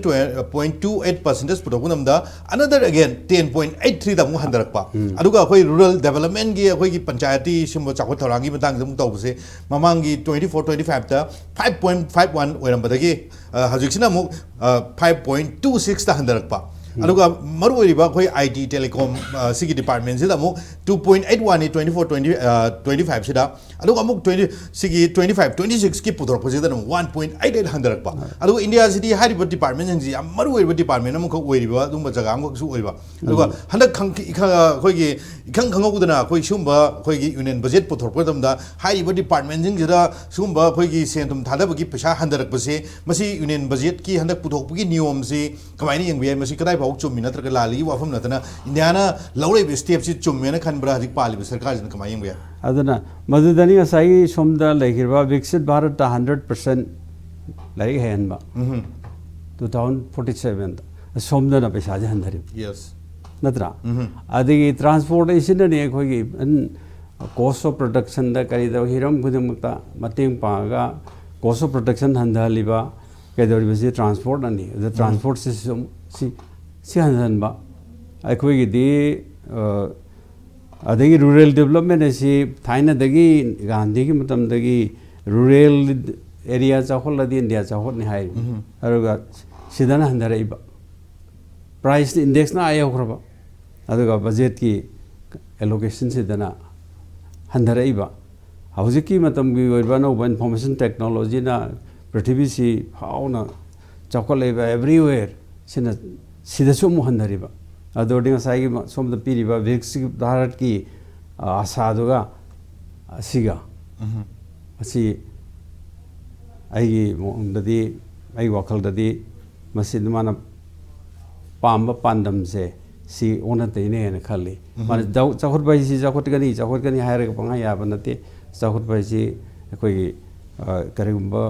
point two eight percentage ꯄꯨꯊꯣꯛꯄ ꯃꯇꯝꯗ, another again ten point eight three ꯗ ꯑꯃꯨꯛ ꯍꯟꯊꯔꯛꯄ꯫ ꯎꯝ꯫ ꯑꯗꯨꯒ ꯑꯩꯈꯣꯏ ꯔꯨꯔꯦꯜ ꯗꯦꯕꯂꯞꯃꯦꯟꯒꯤ ꯑꯩꯈꯣꯏꯒꯤ ꯄꯟꯆꯥꯌꯇꯤ ꯁꯤꯒꯨꯝꯕ ꯆꯥꯎꯈꯠ ꯊꯧꯔꯥꯡꯒꯤ ꯃꯇꯥꯡꯗ ꯑꯃꯨꯛ ꯇꯧꯕꯁꯦ, ꯃꯃꯥꯡꯒꯤ twenty four, twenty five ꯇ five point five one ꯑꯣꯏꯔꯝꯕꯗꯒꯤ, ꯑ, ꯍꯧꯖꯤꯛꯁꯤꯅ ꯑꯃꯨꯛ, ꯑ, five point two six ꯇ ꯍꯟꯊꯔꯛꯄ꯫ ꯎꯝ꯫ ꯑꯗꯨꯒ ꯃꯔꯨꯑꯣꯏꯔꯤꯕ ꯑꯩꯈꯣꯏ ꯑꯥꯏ ꯇꯤ ꯇꯦꯂꯤꯀꯣꯝ, ꯑ, ꯁꯤꯒꯤ ꯗꯤꯄꯥꯔꯠꯃꯦꯟꯁꯤꯗ ꯑꯃꯨꯛ two point eight one ꯅꯤ twenty four, twenty, ꯑ, twenty five ꯁꯤꯗ꯫ ꯑꯗꯨꯒ ꯑꯃꯨꯛ twenty, ꯁꯤꯒꯤ twenty five, twenty six ꯀꯤ ꯄꯨꯊꯣꯔꯛꯄꯁꯤꯗ ꯑꯃꯨꯛ one point eight eight ꯍꯟꯊꯔꯛꯄ꯫ ꯍꯣꯏ꯫ ꯑꯗꯨꯒ ꯏꯟꯗꯤꯌꯥꯁꯤꯗꯤ ꯍꯥꯏꯔꯤꯕ ꯗꯤꯄꯥꯔꯠꯃꯦꯟꯁꯤꯡꯁꯤ ꯌꯥꯝ ꯃꯔꯨꯑꯣꯏꯕ ꯗꯤꯄꯥꯔꯠꯃꯦꯟ ꯑꯃꯈꯛ ꯑꯣꯏꯔꯤꯕ ꯑꯗꯨꯒꯨꯝꯕ ꯖꯒꯥ ꯑꯃꯈꯛꯁꯨ ꯑꯣꯏꯕ꯫ ꯑꯗꯨꯒ ꯎꯝ꯫ ꯍꯟꯗꯛ ꯈꯪ-, ꯏꯈ-, ꯑꯩꯈꯣꯏꯒꯤ ꯏꯈꯪ ꯈꯪꯍꯧꯗꯅ ꯑꯩꯈꯣꯏ ꯁꯤꯒꯨꯝꯕ ꯑꯩꯈꯣꯏꯒꯤ ꯌꯨꯅꯤꯌꯟ ꯕꯖꯦꯠ ꯄꯨꯊꯣꯔꯛꯄ ꯃꯇꯝꯗ ꯍꯥꯏꯔꯤꯕ ꯗꯤꯄꯥꯔꯠꯃꯦꯟꯁꯤꯡꯁꯤꯗ ꯁꯤꯒꯨꯝꯕ ꯑꯩꯈꯣꯏꯒꯤ ꯁꯦꯟ ꯊꯨꯝ ꯊꯥꯗꯕꯒꯤ ꯄꯩꯁꯥ ꯍꯟꯊꯔꯛꯄꯁꯦ, ꯃꯁꯤ ꯌꯨꯅꯤꯌꯟ ꯕꯖꯦꯠꯀꯤ ꯍꯟꯗꯛ ꯄꯨꯊꯣꯛꯄꯒꯤ ꯅꯤꯌꯣꯝꯁꯤ ꯀꯃꯥꯏꯅ ꯌꯦꯡꯕ ꯌꯥꯏ? ꯃꯁꯤ ꯀꯗꯥꯏ ꯐꯥꯎ ꯆꯨꯝꯃꯤ ꯅꯠꯇ꯭ꯔꯒ ꯂꯥꯜꯂꯤꯒꯤ ꯋꯥꯐꯝ ꯅꯠꯇꯅ, ꯏꯟꯗꯤꯌꯥꯅ ꯂꯧꯔꯛꯏꯕ ꯁ꯭ꯇꯦꯞꯁꯤ ꯆꯨꯝꯃꯦꯅ ꯈꯟꯕ꯭ꯔꯥ? ꯍꯧꯖꯤꯛ ꯄꯥꯜꯂꯤꯕ ꯁꯔꯀꯥꯔꯁꯤꯅ ꯀꯃꯥꯏꯅ ꯌꯦꯡꯕ ꯌꯥꯏ? ꯑꯗꯨꯅ ꯃꯗꯨꯗꯅꯤ ꯉꯁꯥꯏꯒꯤ ꯁꯣꯝꯗ ꯂꯩꯈ꯭ꯔꯤꯕ ꯕꯤꯛꯁꯤꯠ ꯚꯥꯔꯠꯇ ꯍꯟꯗ꯭ꯔꯦꯠ ꯄꯥꯔꯁꯦꯟ ꯂꯥꯏꯔꯤꯛ ꯍꯩꯍꯟꯕ, ꯎꯝ꯫ ꯇꯨ ꯊꯥꯎꯖꯟ ꯐꯣꯔꯇꯤ ꯁꯦꯚꯦꯟꯗ ꯁꯣꯝꯗꯅ ꯄꯩꯁꯥꯁꯦ ꯍꯟꯊꯔꯤꯕ꯫ Yes꯫ ꯅꯠꯇ꯭ꯔꯥ? ꯎꯝ꯫ ꯑꯗꯒꯤ ꯇ꯭ꯔꯥꯟꯁꯄꯣꯔꯇꯦꯁꯟꯅꯅꯤ ꯑꯩꯈꯣꯏꯒꯤ cost of productionꯗ ꯀꯔꯤꯗ ꯍꯤꯔꯝ ꯈꯨꯗꯤꯡꯃꯛꯇ ꯃꯇꯦꯡ ꯄꯥꯡꯉꯒ cost of production ꯍꯟꯊꯍꯜꯂꯤꯕ ꯀꯩꯗꯧꯔꯤꯕꯁꯤ ꯇ꯭ꯔꯥꯟꯁꯄꯣꯔꯠꯅꯅꯤ꯫ ꯑꯗ ꯎꯝ꯫ ꯇ꯭ꯔꯥꯟꯁꯄꯣꯔꯠꯁꯤꯁꯨ ꯁꯤ, ꯁꯤ ꯍꯟꯊꯍꯟꯕ꯫ ꯑꯩꯈꯣꯏꯒꯤꯗꯤ, ꯑ, ꯑꯗꯒꯤ ꯔꯨꯔꯦꯜ ꯗꯤꯕꯂꯞꯃꯦꯟ ꯑꯁꯤ ꯊꯥꯏꯅꯗꯒꯤ ꯒꯥꯟꯙꯤꯒꯤ ꯃꯇꯝꯗꯒꯤ ꯔꯨꯔꯦꯜ ꯑꯦꯔꯤꯌꯥ ꯆꯥꯎꯈꯠꯂꯗꯤ ꯏꯟꯗꯤꯌꯥ ꯆꯥꯎꯈꯠꯅꯤ ꯍꯥꯏ꯫ ꯎꯝ꯫ ꯑꯗꯨꯒ ꯁꯤꯗꯅ ꯍꯟꯊꯔꯛꯏꯕ꯫ ꯄ꯭ꯔꯥꯏꯁ ꯏꯟꯗꯦꯛꯁꯅ ꯑꯥ ꯌꯧꯈ꯭ꯔꯕ꯫ ꯑꯗꯨꯒ ꯕꯖꯦꯠꯀꯤ ꯑꯦꯂꯣꯀꯦꯁꯟꯁꯤꯗꯅ ꯍꯟꯊꯔꯛꯏꯕ꯫ ꯍꯧꯖꯤꯛꯀꯤ ꯃꯇꯝꯒꯤ ꯑꯣꯏꯕ ꯑꯅꯧꯕ ꯏꯟꯐꯣꯔꯃꯦꯁꯟ ꯇꯦꯛꯅꯣꯂꯣꯖꯤꯅ ꯄ꯭ꯔꯤꯊꯤꯕꯤꯁꯤ ꯐꯥꯎꯅ ꯆꯥꯎꯈꯠꯂꯛꯏꯕ everywhere ꯁꯤꯅ, ꯁꯤꯗꯁꯨ ꯑꯃꯨꯛ ꯍꯟꯊꯔꯤꯕ꯫ ꯑꯗꯨ ꯑꯣꯏꯔꯗꯤ ꯉꯁꯥꯏꯒꯤ ꯃ-, ꯁꯣꯝꯗ ꯄꯤꯔꯤꯕ ꯕꯤꯛꯁꯤꯠ ꯚꯥꯔꯠꯀꯤ, ꯑ, ꯑꯁꯥꯗꯨꯒ ꯑꯁꯤꯒ, ꯎꯝ꯫ ꯑꯁꯤ ꯑꯩꯒꯤ ꯃꯑꯣꯡꯗꯗꯤ, ꯑꯩꯒꯤ ꯋꯥꯈꯜꯗꯗꯤ ꯃꯁꯤꯗ ꯃꯥꯅ ꯄꯥꯝꯕ ꯄꯥꯟꯗꯝꯁꯦ ꯁꯤ ꯑꯣꯟꯅ ꯇꯩꯅꯩꯅ ꯈꯜꯂꯤ꯫ ꯎꯝ꯫ ꯃꯥꯅ ꯆꯥꯎ-, ꯆꯥꯎꯈꯠꯄ ꯍꯥꯏꯁꯤ ꯆꯥꯎꯈꯠꯀꯅꯤ, ꯆꯥꯎꯈꯠꯀꯅꯤ ꯍꯥꯏꯔꯒ ꯄꯪꯌꯥ ꯌꯥꯕ ꯅꯠꯇꯦ꯫ ꯆꯥꯎꯈꯠꯄ ꯍꯥꯏꯁꯤ ꯑꯩꯈꯣꯏꯒꯤ, ꯑ, ꯀꯔꯤꯒꯨꯝꯕ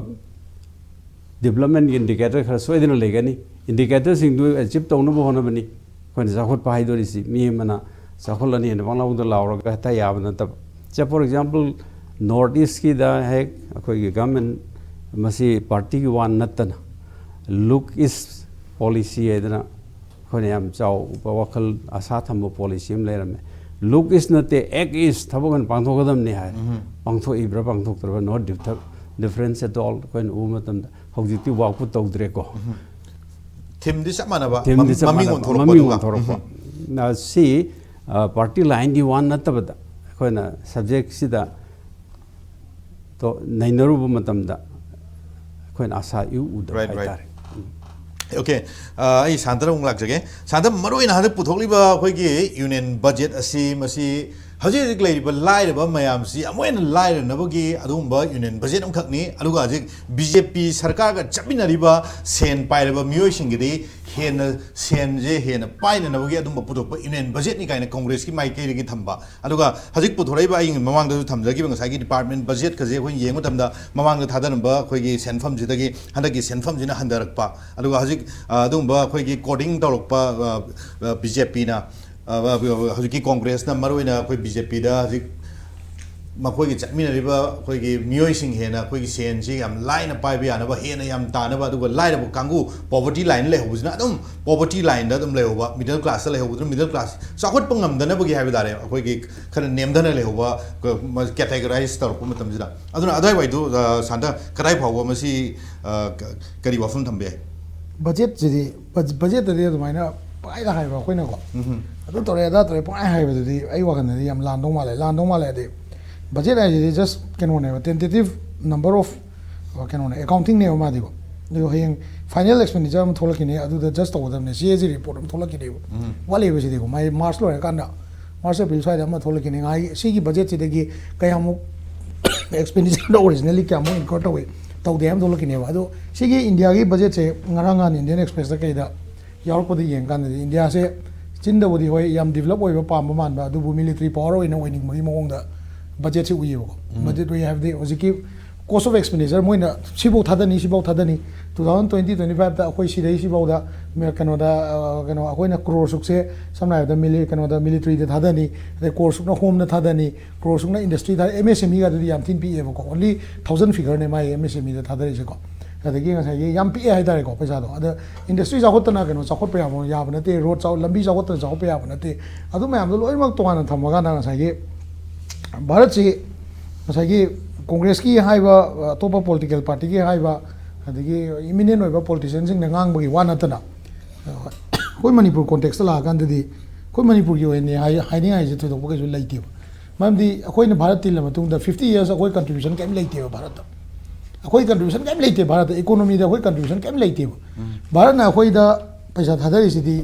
ꯗꯤꯕꯂꯞꯃꯦꯟꯒꯤ ꯏꯟꯗꯤꯀꯦꯇꯔ ꯈꯔ ꯁꯣꯏꯗꯅ ꯂꯩꯒꯅꯤ꯫ ꯏꯟꯗꯤꯀꯦꯇꯔꯁꯤꯡꯗꯨ ꯑꯦꯆꯤꯞ ꯇꯧꯅꯕ ꯍꯣꯠꯅꯕꯅꯤ ꯑꯩꯈꯣꯏꯅ ꯆꯥꯎꯈꯠꯄ ꯍꯥꯏꯗꯣꯔꯤꯁꯤ꯫ ꯃꯤ ꯑꯃꯅ ꯆꯥꯎꯈꯠꯂꯅꯤꯅ ꯄꯪꯂꯥꯎꯗ ꯂꯥꯎꯔꯒ ꯍꯦꯛꯇ ꯌꯥꯕ ꯅꯠꯇꯕ꯫ ꯁꯦ, for example, ꯅꯣꯔꯠ ꯏꯁꯀꯤꯗ ꯍꯦꯛ ꯑꯩꯈꯣꯏꯒꯤ ꯒꯚꯔꯟꯃꯦꯟ ꯃꯁꯤ ꯄꯥꯔꯇꯤꯒꯤ ꯋꯥ ꯅꯠꯇꯅ ꯂꯨꯛ ꯏꯁ ꯄꯣꯂꯤꯁꯤ ꯍꯥꯏꯗꯅ ꯑꯩꯈꯣꯏꯅ ꯌꯥꯝ ꯆꯥꯎꯕ ꯋꯥꯈꯜ ꯑꯁꯥ ꯊꯝꯕ ꯄꯣꯂꯤꯁꯤ ꯑꯃ ꯂꯩꯔꯝꯃꯦ꯫ ꯂꯨꯛ ꯏꯁ ꯅꯠꯇꯦ, ꯑꯦꯛ ꯏꯁ, ꯊꯕꯛ ꯑꯣꯏꯅ ꯄꯥꯡꯊꯣꯛꯀꯗꯕꯅꯤ ꯍꯥꯏ꯫ ꯎꯝ꯫ ꯄꯥꯡꯊꯣꯛꯏꯕ꯭ꯔꯥ ꯄꯥꯡꯊꯣꯛꯇ꯭ꯔꯕ꯭ꯔꯥ? No differ-, difference at all ꯑꯩꯈꯣꯏꯅ ꯎꯕ ꯃꯇꯝꯗ꯫ ꯍꯧꯖꯤꯛꯇꯤ ꯋꯥꯛꯄꯨ ꯇꯧꯗ꯭ꯔꯦꯀꯣ꯫ ꯎꯝ꯫ ꯊꯤꯝꯗꯤ ꯆꯞ ꯃꯥꯟꯅꯕ, ꯊꯤꯝꯗꯤ ꯃꯃꯤꯡ, ꯆꯞ ꯃꯃꯤꯡ ꯃꯥꯟꯅꯕ, ꯑꯣꯟꯊꯣꯔꯛꯄ ꯃꯃꯤꯡ ꯑꯗꯨꯒ꯫ ꯑꯣꯟꯊꯣꯔꯛꯄ꯫ ꯎꯝ꯫ ꯑ, ꯁꯤ, ꯑ, ꯄꯥꯔꯇꯤ ꯂꯥꯏꯟꯒꯤ ꯋꯥ ꯅꯠꯇꯕꯗ ꯑꯩꯈꯣꯏꯅ ꯁꯕꯖꯦꯛꯁꯤꯗ ꯇꯣ-, ꯅꯩꯅꯔꯨꯕ ꯃꯇꯝꯗ ꯑꯩꯈꯣꯏꯅ ꯑꯁꯥ ꯏꯎ ꯎꯗꯕ ꯔꯥꯏꯠ, ꯔꯥꯏꯠ꯫ ꯍꯥꯏꯇꯥꯔꯦ꯫ ꯎꯝ꯫ ꯑꯣꯀꯦ, ꯑ, ꯑꯩ ꯁꯥꯟꯇꯗ ꯑꯃꯨꯛ ꯂꯥꯛꯆꯒꯦ꯫ ꯁꯥꯟꯇ, ꯃꯔꯨꯑꯣꯏꯅ ꯍꯟꯗꯛ ꯄꯨꯊꯣꯛꯂꯤꯕ ꯑꯩꯈꯣꯏꯒꯤ ꯌꯨꯅꯤꯌꯟ ꯕꯖꯦꯠ ꯑꯁꯤ, ꯃꯁꯤ ꯍꯧꯖꯤꯛ ꯍꯧꯖꯤꯛ ꯂꯩꯔꯤꯕ ꯂꯥꯏꯔꯕ ꯃꯌꯥꯝꯁꯤ ꯑꯃꯨꯛ ꯍꯦꯟꯅ ꯂꯥꯏꯔꯅꯕꯒꯤ ꯑꯗꯨꯒꯨꯝꯕ ꯌꯨꯅꯤꯌꯟ ꯕꯖꯦꯠ ꯑꯃꯈꯛꯅꯤ꯫ ꯑꯗꯨꯒ ꯍꯧꯖꯤꯛ ꯕꯤ ꯖꯦ ꯄꯤ ꯁꯔꯀꯥꯔꯒ ꯆꯠꯃꯤꯟꯅꯔꯤꯕ ꯁꯦꯟ ꯄꯥꯏꯔꯕ ꯃꯤꯑꯣꯏꯁꯤꯡꯒꯤꯗꯤ ꯍꯦꯟꯅ ꯁꯦꯟꯁꯦ ꯍꯦꯟꯅ ꯄꯥꯏꯅꯅꯕꯒꯤ ꯑꯗꯨꯝꯕ ꯄꯨꯊꯣꯛꯄ ꯌꯨꯅꯤꯌꯟ ꯕꯖꯦꯠꯅꯤ ꯀꯥꯏꯅ ꯀꯣꯡꯒ꯭ꯔꯦꯁꯀꯤ ꯃꯥꯏꯀꯩꯗꯒꯤ ꯊꯝꯕ꯫ ꯑꯗꯨꯒ ꯍꯧꯖꯤꯛ ꯄꯨꯊꯣꯔꯛꯏꯕ, ꯑꯩ ꯃꯃꯥꯡꯗꯁꯨ ꯊꯝꯖꯈꯤꯕ ꯉꯁꯥꯏꯒꯤ ꯗꯤꯄꯥꯔꯠꯃꯦꯟ ꯕꯖꯦꯠꯀꯁꯦ ꯑꯩꯈꯣꯏꯅ ꯌꯦꯡꯕ ꯃꯇꯝꯗ ꯃꯃꯥꯡꯗ ꯊꯥꯗꯔꯝꯕ ꯑꯩꯈꯣꯏꯒꯤ ꯁꯦꯟꯐꯝꯁꯤꯗꯒꯤ ꯍꯟꯗꯛꯀꯤ ꯁꯦꯟꯐꯝꯁꯤꯅ ꯍꯟꯊꯔꯛꯄ, ꯑꯗꯨꯒ ꯍꯧꯖꯤꯛ, ꯑ, ꯑꯗꯨꯒꯨꯝꯕ ꯑꯩꯈꯣꯏꯒꯤ ꯀꯣꯔꯗꯤꯡ ꯇꯧꯔꯛꯄ, ꯑ, ꯑ, ꯕꯤ ꯖꯦ ꯄꯤꯅ, ꯑ, ꯑ, ꯍꯧꯖꯤꯛꯀꯤ ꯀꯣꯡꯒ꯭ꯔꯦꯁꯅ ꯃꯔꯨ ꯑꯣꯏꯅ ꯑꯩꯈꯣꯏ ꯕꯤ ꯖꯦ ꯄꯤꯗ ꯍꯧꯖꯤꯛ ꯃꯈꯣꯏꯒꯤ ꯆꯠꯃꯤꯟꯅꯔꯤꯕ ꯑꯩꯈꯣꯏꯒꯤ ꯃꯤꯑꯣꯏꯁꯤꯡ ꯍꯦꯟꯅ ꯑꯩꯈꯣꯏꯒꯤ ꯁꯦꯟꯁꯤ ꯌꯥꯝ ꯂꯥꯏꯅ ꯄꯥꯏꯕ ꯌꯥꯅꯕ, ꯍꯦꯟꯅ ꯌꯥꯝ ꯇꯥꯅꯕ, ꯑꯗꯨꯒ ꯂꯥꯏꯔꯕ ꯀꯥꯡꯕꯨ, ꯄꯣꯚꯔꯇꯤ ꯂꯥꯏꯟ ꯂꯩꯍꯧꯕꯁꯤꯅ ꯑꯗꯨꯝ ꯄꯣꯚꯔꯇꯤ ꯂꯥꯏꯟꯗ ꯑꯗꯨꯝ ꯂꯩꯍꯧꯕ, ꯃꯤꯗꯜ ꯀ꯭ꯂꯥꯁꯇ ꯂꯩꯍꯧꯕꯗꯨꯅ ꯃꯤꯗꯜ ꯀ꯭ꯂꯥꯁ ꯆꯥꯎꯈꯠꯄ ꯉꯝꯗꯅꯕꯒꯤ ꯍꯥꯏꯕ ꯇꯥꯔꯦ, ꯑꯩꯈꯣꯏꯒꯤ ꯈꯔ ꯅꯦꯝꯊꯅ ꯂꯩꯍꯧꯕ, ꯀ-, ꯃ-, ꯀꯦꯇꯦꯒꯣꯔꯥꯏꯁ ꯇꯧꯔꯛꯄ ꯃꯇꯝꯁꯤꯗ꯫ ꯑꯗꯨꯅ ꯑꯗꯨꯋꯥꯏꯋꯥꯏꯗꯨ, ꯑ, ꯁꯥꯟꯇ, ꯀꯗꯥꯏ ꯐꯥꯎꯕ ꯃꯁꯤ, ꯑ, ꯀ-, ꯀꯔꯤ ꯋꯥꯐꯝ ꯊꯝꯕ ꯌꯥꯏ? ꯕꯖꯦꯠꯁꯤꯗꯤ, ꯕꯖ-, ꯕꯖꯦꯠꯇꯗꯤ ꯑꯗꯨꯃꯥꯏꯅ ꯄꯪꯍꯥꯏꯗ ꯍꯥꯏꯕ ꯑꯩꯈꯣꯏꯅꯀꯣ꯫ ꯎꯝ꯫ ꯑꯗꯨ ꯇꯧꯔꯦ, ꯑꯗꯥ ꯇꯧꯔꯦ, ꯄꯪꯍꯥꯏ ꯍꯥꯏꯕꯗꯨꯗꯤ ꯑꯩ ꯋꯥꯈꯜꯗꯗꯤ ꯌꯥꯝ ꯂꯥꯟꯗꯧ ꯃꯥꯜꯂꯦ, ꯂꯥꯟꯗꯧ ꯃꯥꯜꯂꯦ ꯍꯥꯏꯗꯤ, ꯕꯖꯦꯠ ꯍꯥꯏꯁꯤꯗꯤ just ꯀꯩꯅꯣꯅꯦꯕ, tentative number of, ꯑ, ꯀꯩꯅꯣꯅꯦ, accounting ꯅꯦꯕ ꯃꯥꯗꯤꯀꯣ꯫ ꯑꯗꯨꯒ ꯍꯌꯦꯡ final expenditure ꯑꯃ ꯊꯣꯛꯂꯛꯈꯤꯅꯤ, ꯑꯗꯨꯗ ꯖꯁ ꯇꯧꯒꯗꯕꯅꯦ, ꯁꯤ ꯑꯦ ꯖꯤ ꯔꯤꯄꯣꯔꯠ ꯑꯃ ꯊꯣꯛꯂꯛꯈꯤꯅꯦꯕ꯫ ꯎꯝ꯫ ꯋꯥꯠꯂꯤꯕ ꯁꯤꯗꯤꯀꯣ, ꯃꯥꯏ ꯃꯥꯔꯆ ꯂꯣꯏꯔꯀꯥꯟꯗ, ꯃꯥꯔꯆ ꯑꯦꯄ꯭ꯔꯤꯜ ꯁ꯭ꯋꯥꯏꯗ ꯑꯃ ꯊꯣꯛꯂꯛꯈꯤꯅꯤ꯫ ꯉꯥꯏ-, ꯁꯤꯒꯤ ꯕꯖꯦꯠꯁꯤꯗꯒꯤ ꯀꯌꯥꯃꯨꯛ expenditure originally ꯀꯌꯥꯃꯨꯛ incur ꯇꯧꯏ, ꯇꯧꯗꯦ ꯍꯥꯏꯕ ꯊꯣꯛꯂꯛꯈꯤꯅꯦꯕ꯫ ꯑꯗꯣ ꯁꯤꯒꯤ ꯏꯟꯗꯤꯌꯥꯒꯤ ꯕꯖꯦꯠꯁꯦ ꯉꯔꯥꯡ ꯅꯍꯥꯟ Indian Express ꯇ ꯀꯩꯗ ꯌꯥꯎꯔꯛꯄꯗ ꯌꯦꯡꯀꯥꯟꯗꯗꯤ ꯏꯟꯗꯤꯌꯥꯁꯦ ꯆꯤꯟꯗꯕꯨꯗꯤ ꯍꯣꯏ ꯌꯥꯝ develop ꯑꯣꯏꯕ ꯄꯥꯝꯕ ꯃꯥꯟꯕ, ꯑꯗꯨꯕꯨ military power ꯑꯣꯏꯅ ꯑꯣꯏꯅꯤꯡꯕꯒꯤ ꯃꯑꯣꯡꯗ ꯕꯖꯦꯠꯁꯦ ꯎꯏꯌꯦꯕꯀꯣ꯫ ꯎꯝ꯫ ꯕꯖꯦꯠ ꯎꯏ ꯍꯥꯏꯕꯗꯤ ꯍꯧꯖꯤꯛꯀꯤ cost of expenditure ꯃꯣꯏꯅ ꯁꯤꯐꯧ ꯊꯥꯗꯅꯤ, ꯁꯤꯐꯧ ꯊꯥꯗꯅꯤ, two thousand twenty twenty five ꯇ ꯑꯩꯈꯣꯏ ꯁꯤꯗꯩ ꯁꯤꯐꯧꯗ ꯃ-, ꯀꯩꯅꯣꯗ, ꯑ, ꯀꯩꯅꯣ, ꯑꯩꯈꯣꯏꯅ ꯀ꯭ꯔꯣꯔ ꯁꯨꯛꯁꯦ ꯁꯝꯅ ꯍꯥꯏꯔꯕꯗ ꯃꯤꯂꯤ-, ꯀꯩꯅꯣꯗ, military ꯗ ꯊꯥꯗꯅꯤ, ꯑꯗꯩ ꯀ꯭ꯔꯣꯔ ꯁꯨꯛꯅ home ꯗ ꯊꯥꯗꯅꯤ, ꯀ꯭ꯔꯣꯔ ꯁꯨꯛꯅ industry ꯗ, M S M E ꯒꯗꯨꯗꯤ ꯌꯥꯝ ꯊꯤꯅ ꯄꯤꯛꯑꯦꯕꯀꯣ, only thousand figure ꯅꯦ ꯃꯥꯒꯤ M S M E ꯗ ꯊꯥꯗꯔꯤꯁꯦꯀꯣ꯫ ꯑꯗꯒꯤ ꯉꯁꯥꯏꯒꯤ ꯌꯥꯝ ꯄꯤꯛꯑꯦ ꯍꯥꯏꯇꯥꯔꯦꯀꯣ ꯄꯩꯁꯥꯗꯣ꯫ ꯑꯗ industry ꯆꯥꯎꯈꯠꯇꯅ ꯀꯩꯅꯣ ꯆꯥꯎꯈꯠꯄ ꯌꯥꯕ, ꯌꯥꯕ ꯅꯠꯇꯦ, ꯔꯣꯗ ꯆꯥꯎ-, ꯂꯝꯕꯤ ꯆꯥꯎꯈꯠꯇꯅ ꯆꯥꯎꯈꯠꯄ ꯌꯥꯕ ꯅꯠꯇꯦ꯫ ꯑꯗꯨ ꯃꯌꯥꯝꯗꯣ ꯂꯣꯏꯅꯃꯛ ꯇꯣꯉꯥꯟꯅ ꯊꯝꯃꯀꯥꯟꯗ ꯉꯁꯥꯏꯒꯤ ꯚꯥꯔꯠꯁꯤ ꯉꯁꯥꯏꯒꯤ ꯀꯣꯡꯒ꯭ꯔꯦꯁꯀꯤ ꯍꯥꯏꯕ, ꯑꯇꯣꯞꯄ political party ꯒꯤ ꯍꯥꯏꯕ, ꯑꯗꯒꯤ eminent ꯑꯣꯏꯕ politician ꯁꯤꯡꯅ ꯉꯥꯡꯕꯒꯤ ꯋꯥ ꯅꯠꯇꯅ, ꯑꯩꯈꯣꯏ ꯃꯅꯤꯄꯨꯔ context ꯇ ꯂꯥꯛꯑꯀꯥꯟꯗꯗꯤ ꯑꯩꯈꯣꯏ ꯃꯅꯤꯄꯨꯔꯒꯤ ꯑꯣꯏꯅ ꯍꯥꯏ-, ꯍꯥꯏꯅꯤꯡꯉꯥꯏꯁꯦ ꯊꯣꯏꯗꯣꯛꯄ ꯀꯩꯁꯨ ꯂꯩꯇꯦꯕ꯫ ꯃꯔꯝꯗꯤ ꯑꯩꯈꯣꯏꯅ ꯚꯥꯔꯠ ꯇꯤꯜꯂ ꯃꯇꯨꯡꯗ fifty years ꯑꯩꯈꯣꯏ contribution ꯀꯔꯤꯝ ꯂꯩꯇꯦꯕ ꯚꯥꯔꯠꯇ꯫ ꯑꯩꯈꯣꯏ contribution ꯀꯔꯤꯝ ꯂꯩꯇꯦ ꯚꯥꯔꯠꯇ, economy ꯗ ꯑꯩꯈꯣꯏ contribution ꯀꯔꯤꯝ ꯂꯩꯇꯦꯕ꯫ ꯎꯝ꯫ ꯚꯥꯔꯠꯅ ꯑꯩꯈꯣꯏꯗ ꯄꯩꯁꯥ ꯊꯥꯗꯔꯤꯁꯤꯗꯤ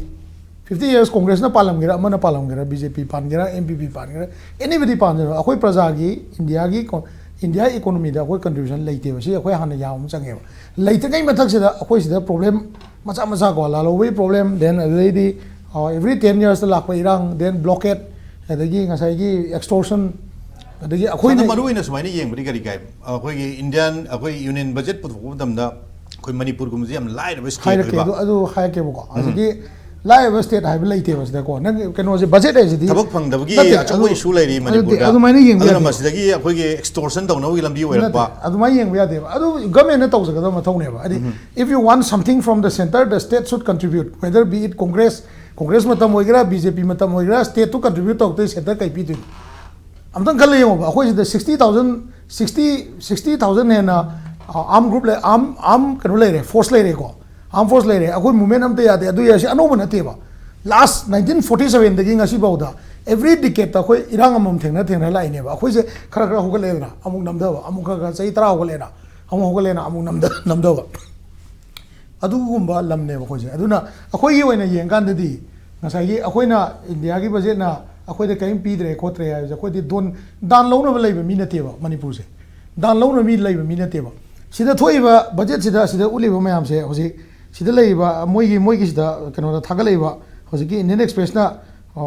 ꯐꯤꯐꯇꯤ ꯌꯔꯁ ꯀꯣꯡꯒ꯭ꯔꯦꯁꯅ ꯄꯥꯜꯂꯝꯒꯦꯔꯥ, ꯑꯃꯅ ꯄꯥꯜꯂꯝꯒꯦꯔꯥ, ꯕꯤ ꯖꯦ ꯄꯤ ꯄꯥꯟꯒꯦꯔꯥ, ꯑꯦꯟ ꯄꯤ ꯄꯤ ꯄꯥꯟꯒꯦꯔꯥ, ꯑꯦꯅꯤꯕꯗꯤ ꯄꯥꯟꯒꯦꯔꯥ, ꯑꯩꯈꯣꯏ ꯄ꯭ꯔꯖꯥꯒꯤ, ꯏꯟꯗꯤꯌꯥꯒꯤ ꯀꯣ-, ꯏꯟꯗꯤꯌꯥ ꯏꯀꯣꯅꯣꯃꯤꯗ ꯑꯩꯈꯣꯏ ꯀꯟꯇ꯭ꯔꯤꯕ꯭ꯌꯨꯁꯟ ꯂꯩꯇꯦꯕ꯫ ꯁꯤ ꯑꯩꯈꯣꯏ ꯍꯥꯟꯅ ꯌꯥꯕ ꯑꯃ ꯆꯪꯉꯦꯕ꯫ ꯂꯩꯇ꯭ꯔꯤꯉꯩ ꯃꯊꯛꯁꯤꯗ ꯑꯩꯈꯣꯏ ꯁꯤꯗ ꯄ꯭ꯔꯣꯕ꯭ꯂꯦꯝ ꯃꯆꯥ ꯃꯆꯥ ꯀꯣ, ꯂꯥꯜꯍꯧꯕꯒꯤ ꯄ꯭ꯔꯣꯕ꯭ꯂꯦꯝ, ꯗꯦꯟ ꯑꯗꯨꯗꯩꯗꯤ ꯑꯦꯕ꯭ꯔꯤ ꯇꯦꯟ ꯌꯔꯁꯇ ꯂꯥꯛꯄ ꯏꯔꯥꯡ, ꯗꯦꯟ ꯕ꯭ꯂꯣꯀꯦꯠ, ꯑꯗꯒꯤ ꯉꯁꯥꯏꯒꯤ ꯑꯦꯛꯁꯇꯣꯔꯁꯟ, ꯑꯗꯒꯤ ꯑꯩꯈꯣꯏꯅ ꯑꯩꯈꯣꯏꯅ ꯃꯔꯨ ꯑꯣꯏꯅ ꯁꯨꯃꯥꯏꯅ ꯌꯦꯡꯕꯗꯤ ꯀꯔꯤ ꯀꯥꯏ? ꯑꯩꯈꯣꯏꯒꯤ ꯏꯟꯗꯤꯌꯥꯟ, ꯑꯩꯈꯣꯏ ꯌꯨꯅꯤꯌꯟ ꯕꯖꯦꯠ ꯄꯨꯊꯣꯛꯄ ꯃꯇꯝꯗ ꯑꯩꯈꯣꯏ ꯃꯅꯤꯄꯨꯔꯒꯨꯝꯕꯁꯦ ꯌꯥꯝ ꯂꯥꯏꯔꯕ ꯁ꯭ꯇꯦꯠ ꯍꯥꯏꯔꯛꯀꯦ꯫ ꯑꯣꯏꯕ꯫ ꯑꯗꯨ ꯑꯗꯨ ꯍꯥꯏꯔꯛꯀꯦꯕꯀꯣ꯫ ꯍꯧꯖꯤꯛꯀꯤ ꯂꯥꯏꯔꯕ ꯁ꯭ꯇꯦꯠ ꯍꯥꯏꯕ ꯂꯩꯇꯦꯕ ꯁꯤꯗꯀꯣ꯫ ꯅꯪ ꯀꯩꯅꯣꯁꯦ, ꯕꯖꯦꯠ ꯍꯥꯏꯁꯤꯗꯤ ꯊꯕꯛ ꯐꯪꯗꯕꯒꯤ ꯅꯠꯇꯦ, ꯑꯆꯧꯕ ꯑꯗꯨ- ꯏꯁꯨ ꯂꯩꯔꯤ ꯑꯗꯨꯗꯤ ꯃꯅꯤꯄꯨꯔꯗ꯫ ꯑꯗꯨꯃꯥꯏꯅ ꯌꯦꯡꯕ ꯑꯗꯨꯅ ꯌꯥꯗꯦ꯫ ꯃꯁꯤꯗꯒꯤ ꯑꯩꯈꯣꯏꯒꯤ ꯑꯦꯛꯁꯇꯣꯔꯁꯟ ꯇꯧꯅꯕꯒꯤ ꯂꯝꯕꯤ ꯅꯠꯇꯦ, ꯑꯣꯏꯔꯛꯄ꯫ ꯑꯗꯨꯃꯥꯏꯅ ꯌꯦꯡꯕ ꯌꯥꯗꯦꯕ꯫ ꯑꯗꯨ ꯒꯃꯦꯟꯅ ꯇꯧꯖꯒꯗꯕ ꯃꯊꯧꯅꯦꯕ꯫ ꯍꯥꯏꯗꯤ, if you want something from the center, the state should contribute, whether be it Congress, Congress ꯃꯇꯝ ꯑꯣꯏꯒꯦꯔꯥ, ꯕꯤ ꯖꯦ ꯄꯤ ꯃꯇꯝ ꯑꯣꯏꯒꯦꯔꯥ, ꯁ꯭ꯇꯦꯠꯇꯨ ꯀꯟꯇ꯭ꯔꯤꯕ꯭ꯌꯨꯠ ꯇꯧꯔꯛꯇꯣꯏ ꯁꯦꯟꯇꯔ ꯀꯩ ꯄꯤꯗꯣꯏꯅꯣ? ꯑꯝꯇꯪ ꯈꯜꯂ ꯌꯦꯡꯉꯣꯕ꯫ ꯑꯩꯈꯣꯏ ꯁꯤꯗ sixty thousand, sixty, sixty thousand ꯍꯦꯟꯅ ꯑꯥꯔꯝ ꯒ꯭ꯔꯨꯞ ꯂꯩ, ꯑꯥꯔꯝ, ꯑꯥꯔꯝ ꯀꯩꯅꯣ ꯂꯩꯔꯦ, ꯐꯣꯔꯁ ꯂꯩꯔꯦꯀꯣ꯫ ꯑꯥꯔꯝ ꯐꯣꯔꯁ ꯂꯩꯔꯦ꯫ ꯑꯩꯈꯣꯏ ꯃꯨꯞꯃꯦꯟ ꯑꯝꯇ ꯌꯥꯗꯦ꯫ ꯑꯗꯨ ꯌꯥꯏ, ꯁꯤ ꯑꯅꯧꯕ ꯅꯠꯇꯦꯕ꯫ ꯂꯥꯁ ꯅꯥꯏꯟꯇꯤꯟ ꯐꯣꯔꯇꯤ ꯁꯕꯦꯟꯗꯒꯤ ꯉꯁꯤꯐꯥꯎꯗ ꯑꯦꯕ꯭ꯔꯤ ꯗꯤꯀꯦꯠꯇ ꯑꯩꯈꯣꯏ ꯏꯔꯥꯡ ꯑꯃꯃꯝ ꯊꯦꯡꯅ ꯊꯦꯡꯅ ꯂꯥꯛꯏꯅꯦꯕ꯫ ꯑꯩꯈꯣꯏꯁꯦ ꯈꯔ ꯈꯔ ꯍꯧꯒꯠꯂꯛꯑꯦꯗꯅ, ꯑꯃꯨꯛ ꯅꯝꯊꯕ, ꯑꯃꯨꯛ ꯈꯔ ꯈꯔ, ꯆꯍꯤ ꯇꯔꯥ ꯍꯧꯒꯠꯂꯛꯑꯦꯅ, ꯑꯃꯨꯛ ꯍꯧꯒꯠꯂꯛꯑꯦꯅ, ꯑꯃꯨꯛ ꯅꯝꯊ-, ꯅꯝꯊꯕ꯫ ꯑꯗꯨꯒꯨꯝꯕ ꯂꯝꯅꯦꯕ ꯑꯩꯈꯣꯏꯁꯦ꯫ ꯑꯗꯨꯅ ꯑꯩꯈꯣꯏꯒꯤ ꯑꯣꯏꯅ ꯌꯦꯡꯀꯥꯟꯗꯗꯤ, ꯉꯁꯥꯏꯒꯤ ꯑꯩꯈꯣꯏꯅ ꯏꯟꯗꯤꯌꯥꯒꯤ ꯕꯖꯦꯠꯅ ꯑꯩꯈꯣꯏꯗ ꯀꯔꯤꯝ ꯄꯤꯗ꯭ꯔꯦ ꯈꯣꯠꯇ꯭ꯔꯦ ꯍꯥꯏꯕꯁꯦ, ꯑꯩꯈꯣꯏꯗꯤ ꯗꯣꯟ, ꯗꯥꯟ ꯂꯧꯅꯕ ꯂꯩꯕ ꯃꯤ ꯅꯠꯇꯦꯕ ꯃꯅꯤꯄꯨꯔꯁꯦ꯫ ꯗꯥꯟ ꯂꯧꯅꯕ ꯃꯤ ꯂꯩꯕ ꯃꯤ ꯅꯠꯇꯦꯕ꯫ ꯁꯤꯗ ꯊꯣꯛꯏꯕ ꯕꯖꯦꯠꯁꯤꯗ, ꯁꯤꯗ ꯎꯠꯂꯤꯕ ꯃꯌꯥꯝꯁꯦ, ꯍꯧꯖꯤꯛ ꯁꯤꯗ ꯂꯩꯔꯤꯕ ꯃꯣꯏꯒꯤ, ꯃꯣꯏꯒꯤꯁꯤꯗ ꯀꯩꯅꯣꯗ ꯊꯥꯒꯠꯂꯛꯏꯕ, ꯍꯧꯖꯤꯛꯀꯤ ꯏꯟꯗꯤꯌꯟ ꯑꯦꯛꯁꯄ꯭ꯔꯦꯁꯅ, ꯑ,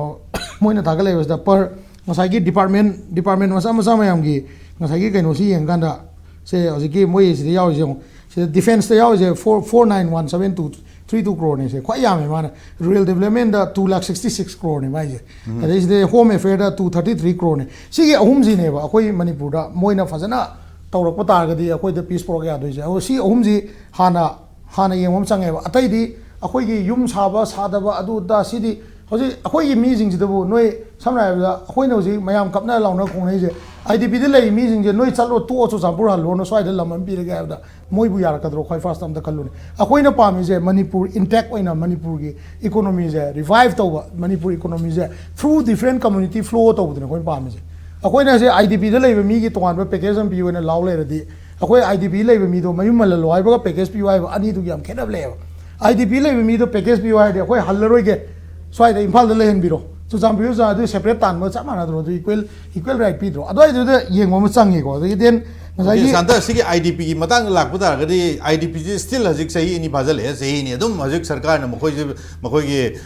ꯃꯣꯏꯅ ꯊꯥꯒꯠꯂꯛꯏꯕꯁꯤꯗ, ꯄꯔ ꯉꯁꯥꯏꯒꯤ ꯗꯤꯄꯥꯔꯠꯃꯦꯟ, ꯗꯤꯄꯥꯔꯠꯃꯦꯟ ꯃꯆꯥ ꯃꯆꯥ ꯃꯌꯥꯝꯒꯤ ꯉꯁꯥꯏꯒꯤ ꯀꯩꯅꯣꯁꯤ ꯌꯦꯡꯀꯥꯟꯗ, ꯁꯦ ꯍꯧꯖꯤꯛꯀꯤ ꯃꯣꯏ ꯁꯤꯗ ꯌꯥꯎꯔꯤꯁꯦ ꯌꯦꯡꯉꯣ꯫ ꯁꯤꯗ ꯗꯤꯐꯦꯟꯁꯇ ꯌꯥꯎꯔꯤꯁꯦ four, four nine one seven two three two crore ꯅꯦ꯫ ꯁꯦ ꯈ꯭ꯋꯥꯏ ꯌꯥꯝꯃꯦ ꯃꯥꯅ꯫ ꯔꯨꯔꯦꯜ ꯗꯤꯕꯂꯞꯃꯦꯟꯗ two lakh sixty six crore ꯅꯦ ꯃꯥꯏꯁꯦ꯫ ꯑꯗꯩ ꯁꯤꯗ ꯍꯣꯝ ꯑꯦꯐꯤꯌꯔꯗ two thirty three crore ꯅꯦ꯫ ꯁꯤꯒꯤ ꯑꯍꯨꯝꯁꯤꯅꯦꯕ ꯑꯩꯈꯣꯏ ꯃꯅꯤꯄꯨꯔꯗ ꯃꯣꯏꯅ ꯐꯖꯅ ꯇꯧꯔꯛꯄ ꯇꯥꯔꯒꯗꯤ ꯑꯩꯈꯣꯏꯗ ꯄꯤꯁ ꯄꯨꯔꯛ ꯌꯥꯗꯣꯏꯁꯦ꯫ ꯑꯗꯣ ꯁꯤ ꯑꯍꯨꯝꯁꯤ ꯍꯥꯟꯅ, ꯍꯥꯟꯅ ꯌꯦꯡꯕ ꯑꯃ ꯆꯪꯉꯦꯕ꯫ ꯑꯇꯩꯗꯤ ꯑꯩꯈꯣꯏꯒꯤ ꯌꯨꯝ ꯁꯥꯕ ꯁꯥꯗꯕ, ꯑꯗꯨ ꯑꯗꯥ, ꯁꯤꯗꯤ ꯍꯧꯖꯤꯛ ꯑꯩꯈꯣꯏꯒꯤ ꯃꯤꯁꯤꯡꯁꯤꯗꯕꯨ, ꯅꯣꯏ ꯁꯝꯅ ꯍꯥꯏꯔꯕꯗ ꯑꯩꯈꯣꯏꯅ ꯍꯧꯖꯤꯛ ꯃꯌꯥꯝ ꯀꯞꯅ ꯂꯥꯎꯅ ꯈꯣꯡꯅꯩꯁꯦ, ꯑꯥꯏ ꯗꯤ ꯄꯤꯗ ꯂꯩꯔꯤ ꯃꯤꯁꯤꯡꯁꯦ, "ꯅꯣꯏ ꯆꯠꯂꯣ, ꯇꯣꯛꯑꯣ, ꯆꯨꯔꯆꯥꯟꯄꯨꯔ ꯍꯜꯂꯨꯔꯅꯨ, ꯁ꯭ꯋꯥꯏꯗ ꯂꯝ ꯑꯃ ꯄꯤꯔꯒꯦ" ꯍꯥꯏꯕꯗ ꯃꯣꯏꯕꯨ ꯌꯥꯔꯛꯀꯗ꯭ꯔꯣ? ꯈ꯭ꯋꯥꯏ ꯐꯥꯔꯁꯇ ꯑꯝꯇ ꯈꯜꯂꯨꯅꯦ꯫ ꯑꯩꯈꯣꯏꯅ ꯄꯥꯝꯃꯤꯁꯦ ꯃꯅꯤꯄꯨꯔ ꯏꯟꯇꯦꯛ ꯑꯣꯏꯅ ꯃꯅꯤꯄꯨꯔꯒꯤ ꯏꯀꯣꯅꯣꯃꯤꯁꯦ ꯔꯤꯚꯥꯏꯚ ꯇꯧꯕ, Manipur ꯏꯀꯣꯅꯣꯃꯤꯁꯦ through different community flow ꯇꯧꯕꯗꯨꯅꯦ ꯑꯩꯈꯣꯏꯅ ꯄꯥꯝꯃꯤꯁꯦ꯫ ꯑꯩꯈꯣꯏꯅ ꯍꯧꯖꯤꯛ ꯑꯥꯏ ꯗꯤ ꯄꯤꯗ ꯂꯩꯕ ꯃꯤꯒꯤ ꯇꯣꯉꯥꯟꯕ ꯄꯦꯀꯦꯖ ꯑꯃ ꯄꯤꯌꯨ ꯍꯥꯏꯅ ꯂꯥꯎ ꯂꯩꯔꯗꯤ, ꯑꯩꯈꯣꯏ ꯑꯥꯏ ꯗꯤ ꯄꯤ ꯂꯩꯕ ꯃꯤꯗꯣ ꯃꯌꯨꯝ ꯍꯜꯍꯜꯂꯣ ꯍꯥꯏꯕꯒ ꯄꯦꯀꯦꯖ ꯄꯤꯌꯨ ꯍꯥꯏꯕ ꯑꯅꯤꯗꯨꯒꯤ ꯌꯥꯝ ꯈꯦꯠꯅꯕ ꯂꯩꯌꯦꯕ꯫ ꯑꯥꯏ ꯗꯤ ꯄꯤ ꯂꯩꯕ ꯃꯤꯗꯣ ꯄꯦꯀꯦꯖ ꯄꯤꯌꯨ ꯍꯥꯏꯔꯗꯤ ꯑꯩꯈꯣꯏ ꯍꯜꯂꯔꯣꯏꯒꯦ, ꯁ꯭ꯋꯥꯏꯗ ꯏꯝꯐꯥꯜꯗ ꯂꯩꯍꯟꯕꯤꯔꯣ, ꯆꯨꯔꯆꯥꯟꯄꯨꯔ ꯆꯨꯔꯆꯥꯟ ꯑꯗꯨ ꯁꯦꯄꯔꯦꯠ ꯇꯥꯟꯕ ꯆꯞ ꯃꯥꯟꯅꯗ꯭ꯔꯣ? ꯑꯗꯨ ꯏꯀ꯭ꯋꯦꯜ ꯏꯀ꯭ꯋꯦꯜ ꯔꯥꯏꯠ ꯄꯤꯗ꯭ꯔꯣ? ꯑꯗꯨꯋꯥꯏꯗꯨꯗ ꯌꯦꯡꯕ ꯑꯃ ꯆꯪꯉꯤꯀꯣ꯫ ꯑꯗꯒꯤ ꯗꯦꯟ ꯉꯁꯥꯏꯒꯤ ꯁꯥꯟꯇ, ꯁꯤꯒꯤ ꯑꯥꯏ ꯗꯤ ꯄꯤꯒꯤ ꯃꯇꯥꯡꯗ ꯂꯥꯛꯄ ꯇꯥꯔꯒꯗꯤ, ꯑꯥꯏ ꯗꯤ ꯄꯤꯁꯤ ꯁ꯭ꯇꯤꯜ ꯍꯧꯖꯤꯛ ꯆꯍꯤ ꯑꯅꯤ ꯐꯥꯖꯤꯜꯂꯛꯑꯦ꯫ ꯆꯍꯤ ꯑꯅꯤ ꯑꯗꯨꯝ ꯍꯧꯖꯤꯛ ꯁꯔꯀꯥꯔꯅ ꯃꯈꯣꯏꯁꯦ, ꯃꯈꯣꯏꯒꯤ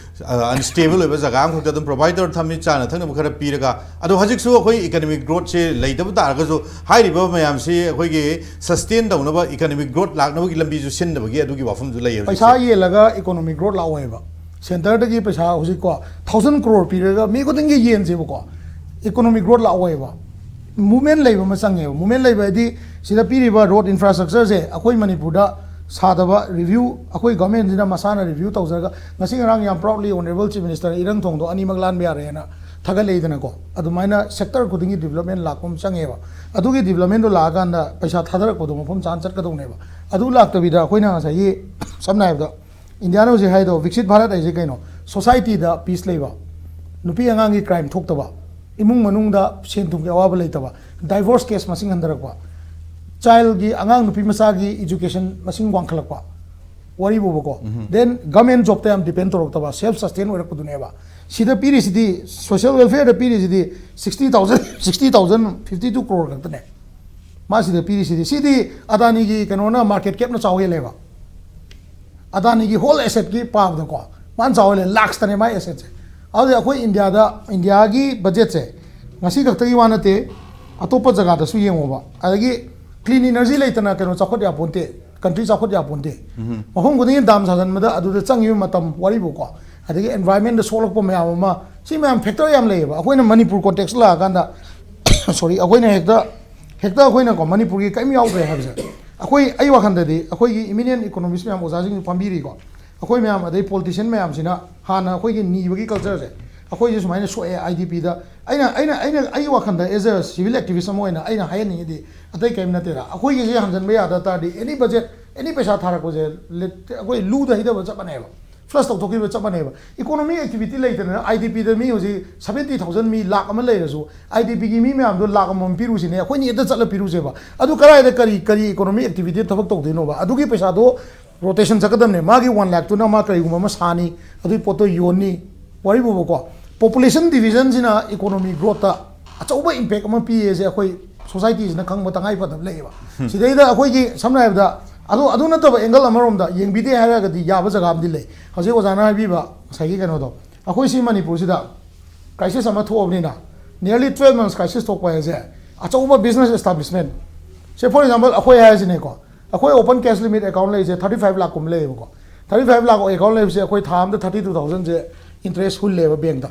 ꯑꯟꯁꯇꯦꯕꯜ ꯑꯣꯏꯕ ꯖꯒꯥ ꯑꯃꯈꯛꯇ ꯑꯗꯨꯝ ꯄ꯭ꯔꯣꯚꯥꯏꯗ ꯇꯧꯔ ꯊꯝꯃꯤ, ꯆꯥꯅ ꯊꯛꯅꯕ ꯈꯔ ꯄꯤꯔꯒ꯫ ꯑꯗꯣ ꯍꯧꯖꯤꯛꯁꯨ ꯑꯩꯈꯣꯏ ꯏꯀꯅꯣꯃꯤꯛ ꯒ꯭ꯔꯣꯠꯁꯦ ꯂꯩꯇꯕ ꯇꯥꯔꯒꯁꯨ, ꯍꯥꯏꯔꯤꯕ ꯃꯌꯥꯝꯁꯤ ꯑꯩꯈꯣꯏꯒꯤ ꯁꯁꯇꯦꯟ ꯇꯧꯅꯕ ꯏꯀꯅꯣꯃꯤꯛ ꯒ꯭ꯔꯣꯠ ꯂꯥꯛꯅꯕꯒꯤ ꯂꯝꯕꯤꯁꯨ ꯁꯤꯟꯗꯕꯒꯤ ꯑꯗꯨꯒꯤ ꯋꯥꯐꯝꯁꯨ ꯂꯩꯌꯦ ꯍꯧꯖꯤꯛꯁꯦ꯫ ꯄꯩꯁꯥ ꯌꯦꯜꯂꯒ ꯏꯀꯣꯅꯣꯃꯤꯛ ꯒ꯭ꯔꯣꯠ ꯂꯥꯛꯑꯣꯏꯕ꯫ ꯁꯦꯟꯇꯔꯗꯒꯤ ꯄꯩꯁꯥ ꯍꯧꯖꯤꯛꯀꯣ ꯊꯥꯎꯖꯟ ꯀ꯭ꯔꯣꯔ ꯄꯤꯔꯒ ꯃꯤ ꯈꯨꯗꯤꯡꯒꯤ ꯌꯦꯟꯁꯦꯕꯀꯣ, ꯏꯀꯣꯅꯣꯃꯤꯛ ꯒ꯭ꯔꯣꯠ ꯂꯥꯛꯑꯣꯏꯕ꯫ ꯃꯨꯞꯃꯦꯟ ꯂꯩꯕ ꯑꯃ ꯆꯪꯉꯦꯕ꯫ ꯃꯨꯞꯃꯦꯟ ꯂꯩꯕ ꯍꯥꯏꯗꯤ ꯁꯤꯗ ꯄꯤꯔꯤꯕ ꯔꯣꯗ ꯏꯟꯐ꯭ꯔꯥꯁ꯭ꯇ꯭ꯔꯛꯆꯔꯁꯦ ꯑꯩꯈꯣꯏ ꯃꯅꯤꯄꯨꯔꯗ ꯁꯥꯗꯕ ꯔꯤꯚ꯭ꯌꯨ, ꯑꯩꯈꯣꯏ ꯒꯚꯔꯟꯃꯦꯟꯁꯤꯅ ꯃꯁꯥꯅ ꯔꯤꯚ꯭ꯌꯨ ꯇꯧꯖꯔꯒ, ꯉꯁꯤ ꯉꯔꯥꯡ ꯌꯥꯝ ꯄ꯭ꯔꯥꯎꯗꯂꯤ ꯑꯣꯅꯔꯦꯕꯜ ꯆꯤꯐ ꯃꯤꯅꯤꯁꯇꯔ ꯏꯔꯪ ꯊꯣꯡꯗꯣ ꯑꯅꯤꯃꯛ ꯂꯥꯟꯕ ꯌꯥꯔꯦꯅ ꯊꯥꯒꯠꯂꯛꯏꯗꯅꯀꯣ꯫ ꯑꯗꯨꯃꯥꯏꯅ ꯁꯦꯛꯇꯔ ꯈꯨꯗꯤꯡꯒꯤ ꯗꯤꯕꯂꯞꯃꯦꯟ ꯂꯥꯛꯄ ꯑꯃ ꯆꯪꯉꯦꯕ꯫ ꯑꯗꯨꯒꯤ ꯗꯤꯕꯂꯞꯃꯦꯟꯗꯣ ꯂꯥꯛꯑꯀꯥꯟꯗ ꯄꯩꯁꯥ ꯊꯥꯗꯔꯛꯄꯗꯣ ꯃꯐꯝ ꯆꯥꯅ ꯆꯠꯀꯗꯧꯅꯦꯕ꯫ ꯑꯗꯨ ꯂꯥꯛꯇꯕꯤꯗ ꯑꯩꯈꯣꯏꯅ ꯉꯁꯥꯏꯒꯤ, ꯁꯝꯅ ꯍꯥꯏꯔꯕꯗ, ꯏꯟꯗꯤꯌꯥꯅ ꯍꯧꯖꯤꯛ ꯍꯥꯏꯗꯣ ꯕꯤꯛꯁꯤꯠ ꯚꯥꯔꯠ ꯍꯥꯏꯁꯦ ꯀꯩꯅꯣ? ꯁꯣꯁꯥꯏꯇꯤꯗ ꯄꯤꯁ ꯂꯩꯕ, ꯅꯨꯄꯤ ꯑꯉꯥꯡꯒꯤ ꯀ꯭ꯔꯥꯏꯝ ꯊꯣꯛꯇꯕ, ꯏꯃꯨꯡ ꯃꯅꯨꯡꯗ ꯁꯦꯟ ꯊꯨꯝꯒꯤ ꯑꯋꯥꯕ ꯂꯩꯇꯕ, ꯗꯥꯏꯚꯣꯔꯁ ꯀꯦꯁ ꯃꯁꯤꯡ ꯍꯟꯊꯔꯛꯄ, ꯆꯥꯏꯜꯒꯤ, ꯑꯉꯥꯡ ꯅꯨꯄꯤ ꯃꯆꯥꯒꯤ ꯏꯖꯨꯀꯦꯁꯟ ꯃꯁꯤꯡ ꯋꯥꯡꯈꯠꯂꯛꯄ, ꯋꯥꯔꯤꯕꯨꯕꯀꯣ꯫ ꯗꯦꯟ ꯒꯚꯔꯟꯃꯦꯟ ꯖꯣꯕꯇ ꯌꯥꯝ ꯗꯤꯄꯦꯟ ꯇꯧꯔꯛꯇꯕ, ꯁꯦꯜꯐ ꯁꯁꯇꯦꯟ ꯑꯣꯏꯔꯛꯄꯗꯨꯅꯦꯕ꯫ ꯁꯤꯗ ꯄꯤꯔꯤꯁꯤꯗꯤ, ꯁꯣꯁꯤꯌꯦꯜ ꯋꯦꯜꯐꯤꯌꯔꯗ ꯄꯤꯔꯤꯁꯤꯗꯤ sixty thousand, sixty thousand, fifty two crore ꯈꯛꯇꯅꯦ ꯃꯥ ꯁꯤꯗ ꯄꯤꯔꯤꯁꯤꯗꯤ꯫ ꯁꯤꯗꯤ ꯑꯗꯥꯅꯤꯒꯤ ꯀꯩꯅꯣꯅ ꯃꯥꯔꯀꯦꯠ ꯀꯦꯞꯅ ꯆꯥꯎ ꯍꯦꯜꯂꯦꯕ꯫ ꯑꯗꯥꯅꯤꯒꯤ ꯍꯣꯜ ꯑꯦꯁꯦꯠꯀꯤ ꯄꯥꯕꯗꯀꯣ ꯃꯥꯅ ꯆꯥꯎ ꯍꯦꯜꯂꯦ, ꯂꯥꯛꯁꯇꯅꯦ ꯃꯥꯏ ꯑꯦꯁꯦꯠꯁꯦ꯫ ꯑꯗꯨꯗꯤ ꯑꯩꯈꯣꯏ ꯏꯟꯗꯤꯌꯥꯗ, ꯏꯟꯗꯤꯌꯥꯒꯤ ꯕꯖꯦꯠꯁꯦ ꯉꯁꯤ ꯈꯛꯇꯒꯤ ꯋꯥ ꯅꯠꯇꯦ, ꯑꯇꯣꯞꯄ ꯖꯒꯥꯗꯁꯨ ꯌꯦꯡꯉꯣꯕ꯫ ꯑꯗꯒꯤ ꯀ꯭ꯂꯤꯟ ꯏꯅꯔꯖꯤ ꯂꯩꯇꯅ ꯀꯩꯅꯣ ꯆꯥꯎꯈꯠ ꯌꯥꯄꯣꯟꯇꯦ, ꯀꯟꯇ꯭ꯔꯤ ꯆꯥꯎꯈꯠ ꯌꯥꯄꯣꯟꯇꯦ꯫ ꯃꯐꯝ ꯈꯨꯗꯤꯡꯒꯤ ꯗꯥꯝ ꯁꯥꯖꯟꯕꯗ ꯑꯗꯨꯗ ꯆꯪꯉꯤꯕ ꯃꯇꯝ ꯋꯥꯔꯤꯕꯨꯀꯣ, ꯑꯗꯒꯤ ꯑꯦꯟꯚꯥꯏꯔꯟꯃꯦꯟꯗ ꯁꯣꯛꯂꯛꯄ ꯃꯌꯥꯝ ꯑꯃ, ꯁꯤ ꯃꯌꯥꯝ ꯐꯦꯛꯇꯔ ꯌꯥꯝ ꯂꯩꯌꯦꯕ꯫ ꯑꯩꯈꯣꯏꯅ ꯃꯅꯤꯄꯨꯔ ꯀꯣꯟꯇꯦꯛꯁ ꯂꯥꯛꯑꯀꯥꯟꯗ, ꯁꯣꯔꯤ, ꯑꯩꯈꯣꯏꯅ ꯍꯦꯛꯇ, ꯍꯦꯛꯇ ꯑꯩꯈꯣꯏꯅꯀꯣ ꯃꯅꯤꯄꯨꯔꯒꯤ ꯀꯔꯤꯝ ꯌꯥꯎꯗ꯭ꯔꯦ ꯍꯥꯏꯕꯁꯦ꯫ ꯑꯩꯈꯣꯏ, ꯑꯩ ꯋꯥꯈꯜꯗꯗꯤ ꯑꯩꯈꯣꯏꯒꯤ ꯏꯃꯤꯅꯦꯟ ꯏꯀꯣꯅꯣꯃꯤꯁ ꯃꯌꯥꯝ, ꯑꯣꯖꯥꯁꯤꯡꯁꯨ ꯐꯝꯕꯤꯔꯤꯀꯣ, ꯑꯩꯈꯣꯏ ꯃꯌꯥꯝ, ꯑꯗꯩ ꯄꯣꯂꯤꯇꯤꯁꯤꯌꯟ ꯃꯌꯥꯝꯁꯤꯅ ꯍꯥꯟꯅ ꯑꯩꯈꯣꯏꯒꯤ ꯅꯤꯕꯒꯤ ꯀꯜꯆꯔꯁꯦ ꯑꯩꯈꯣꯏꯁꯦ ꯁꯨꯃꯥꯏꯅ ꯁꯣꯛꯑꯦ ꯑꯥꯏ ꯗꯤ ꯄꯤꯗ꯫ ꯑꯩꯅ, ꯑꯩꯅ, ꯑꯩꯅ, ꯑꯩꯒꯤ ꯋꯥꯈꯜꯗ, ꯑꯦꯖ ꯑ ꯁꯤꯚꯤꯜ ꯑꯦꯛꯇꯤꯚꯤꯁ ꯑꯃ ꯑꯣꯏꯅ ꯑꯩꯅ ꯍꯥꯏꯍꯟꯅꯤꯡꯉꯤꯗꯤ ꯑꯇꯩ ꯀꯔꯤꯝ ꯅꯠꯇꯦꯗ, ꯑꯩꯈꯣꯏꯒꯤꯁꯦ ꯍꯟꯖꯟꯕ ꯌꯥꯗ ꯇꯥꯔꯗꯤ, ꯑꯦꯅꯤ ꯕꯖꯦꯠ, ꯑꯦꯅꯤ ꯄꯩꯁꯥ ꯊꯥꯔꯛꯄꯁꯦ, ꯂꯦꯠ-, ꯑꯩꯈꯣꯏ ꯂꯨꯗ ꯍꯩꯊꯕ ꯆꯞ ꯃꯥꯟꯅꯩꯕ, ꯐ꯭ꯂꯁ ꯇꯧꯊꯣꯛꯈꯤꯕ ꯆꯞ ꯃꯥꯟꯅꯩꯕ꯫ ꯏꯀꯣꯅꯣꯃꯤꯛ ꯑꯦꯛꯇꯤꯚꯤꯇꯤ ꯂꯩꯇꯅ ꯑꯥꯏ ꯗꯤ ꯄꯤꯗ ꯃꯤ ꯍꯧꯖꯤꯛ ꯁꯚꯦꯟꯇꯤ ꯊꯥꯎꯖꯟ, ꯃꯤ ꯂꯥꯛ ꯑꯃ ꯂꯩꯔꯁꯨ, ꯑꯥꯏ ꯗꯤ ꯄꯤꯒꯤ ꯃꯤ ꯃꯌꯥꯝꯗꯣ ꯂꯥꯛ ꯑꯃꯃꯝ ꯄꯤꯔꯨꯁꯤꯅꯦ, ꯑꯩꯈꯣꯏꯅ ꯍꯦꯛꯇ ꯆꯠꯂ ꯄꯤꯔꯨꯁꯦꯕ꯫ ꯑꯗꯨ ꯀꯗꯥꯏꯗ ꯀꯔꯤ, ꯀꯔꯤ ꯏꯀꯣꯅꯣꯃꯤꯛ ꯑꯦꯛꯇꯤꯚꯤꯇꯤ ꯊꯕꯛ ꯇꯧꯗꯣꯏꯅꯣꯕ? ꯑꯗꯨꯒꯤ ꯄꯩꯁꯥꯗꯣ ꯔꯣꯇꯦꯁꯟ ꯆꯠꯀꯗꯕꯅꯦ꯫ ꯃꯥꯒꯤ ꯋꯥꯟ ꯂꯥꯛꯇꯨꯅ ꯃꯥ ꯀꯔꯤꯒꯨꯝꯕ ꯑꯃ ꯁꯥꯅꯤ, ꯑꯗꯨꯒꯤ ꯄꯣꯠꯇꯣ ꯌꯣꯟꯅꯤ, ꯋꯥꯔꯤꯕꯨꯕꯀꯣ, ꯄꯣꯄꯨꯂꯦꯁꯟ ꯗꯤꯚꯤꯖꯟꯁꯤꯅ ꯏꯀꯣꯅꯣꯃꯤ ꯒ꯭ꯔꯣꯠꯇ ꯑꯆꯧꯕ ꯏꯝꯄꯦꯛ ꯑꯃ ꯄꯤꯌꯦꯁꯦ ꯑꯩꯈꯣꯏ ꯁꯣꯁꯥꯏꯇꯤꯁꯤꯅ ꯈꯪꯕ ꯇꯉꯥꯏ ꯐꯗꯕ ꯂꯩꯌꯦꯕ꯫ ꯁꯤꯗꯩꯗ ꯑꯩꯈꯣꯏꯒꯤ ꯁꯝꯅ ꯍꯥꯏꯔꯕꯗ, ꯑꯗꯨ ꯑꯗꯨ ꯅꯠꯇꯕ ꯑꯦꯡꯒꯜ ꯑꯃꯔꯣꯝꯗ ꯌꯦꯡꯕꯤꯗꯦ ꯍꯥꯏꯔꯒꯗꯤ ꯌꯥꯕ ꯖꯒꯥ ꯑꯃꯗꯤ ꯂꯩ꯫ ꯍꯧꯖꯤꯛ ꯑꯣꯖꯥꯅ ꯍꯥꯏꯕꯤꯕ ꯉꯁꯥꯏꯒꯤ ꯀꯩꯅꯣꯗꯣ, ꯑꯩꯈꯣꯏ ꯁꯤ ꯃꯅꯤꯄꯨꯔꯁꯤꯗ ꯀ꯭ꯔꯥꯏꯁꯤꯁ ꯑꯃ ꯊꯣꯛꯑꯕꯅꯤꯅ, nearly twelve months crisis ꯊꯣꯛꯄ ꯍꯥꯏꯁꯦ, ꯑꯆꯧꯕ ꯕꯤꯖꯤꯅꯦꯁ ꯑꯦꯁꯇꯥꯕ꯭ꯂꯤꯁꯃꯦꯟ, ꯁꯦ, for example, ꯑꯩꯈꯣꯏ ꯍꯥꯏꯔꯤꯁꯤꯅꯦꯀꯣ, ꯑꯩꯈꯣꯏ ꯑꯣꯄꯟ ꯀꯦꯁ ꯂꯤꯃꯤꯠ ꯑꯦꯀꯥꯎꯟ ꯂꯩꯔꯤꯁꯦ thirty five ꯂꯥꯛꯀꯨꯝꯕ ꯂꯩꯌꯦꯕꯀꯣ꯫ Thirty five ꯂꯥꯛ ꯑꯦꯀꯥꯎꯟ ꯂꯩꯕꯁꯦ ꯑꯩꯈꯣꯏ ꯊꯥ ꯑꯃꯗ thirty two thousand ꯁꯦ ꯏꯟꯇꯔꯦꯁ ꯍꯨꯜꯂꯦꯕ ꯕꯦꯡꯛꯇ꯫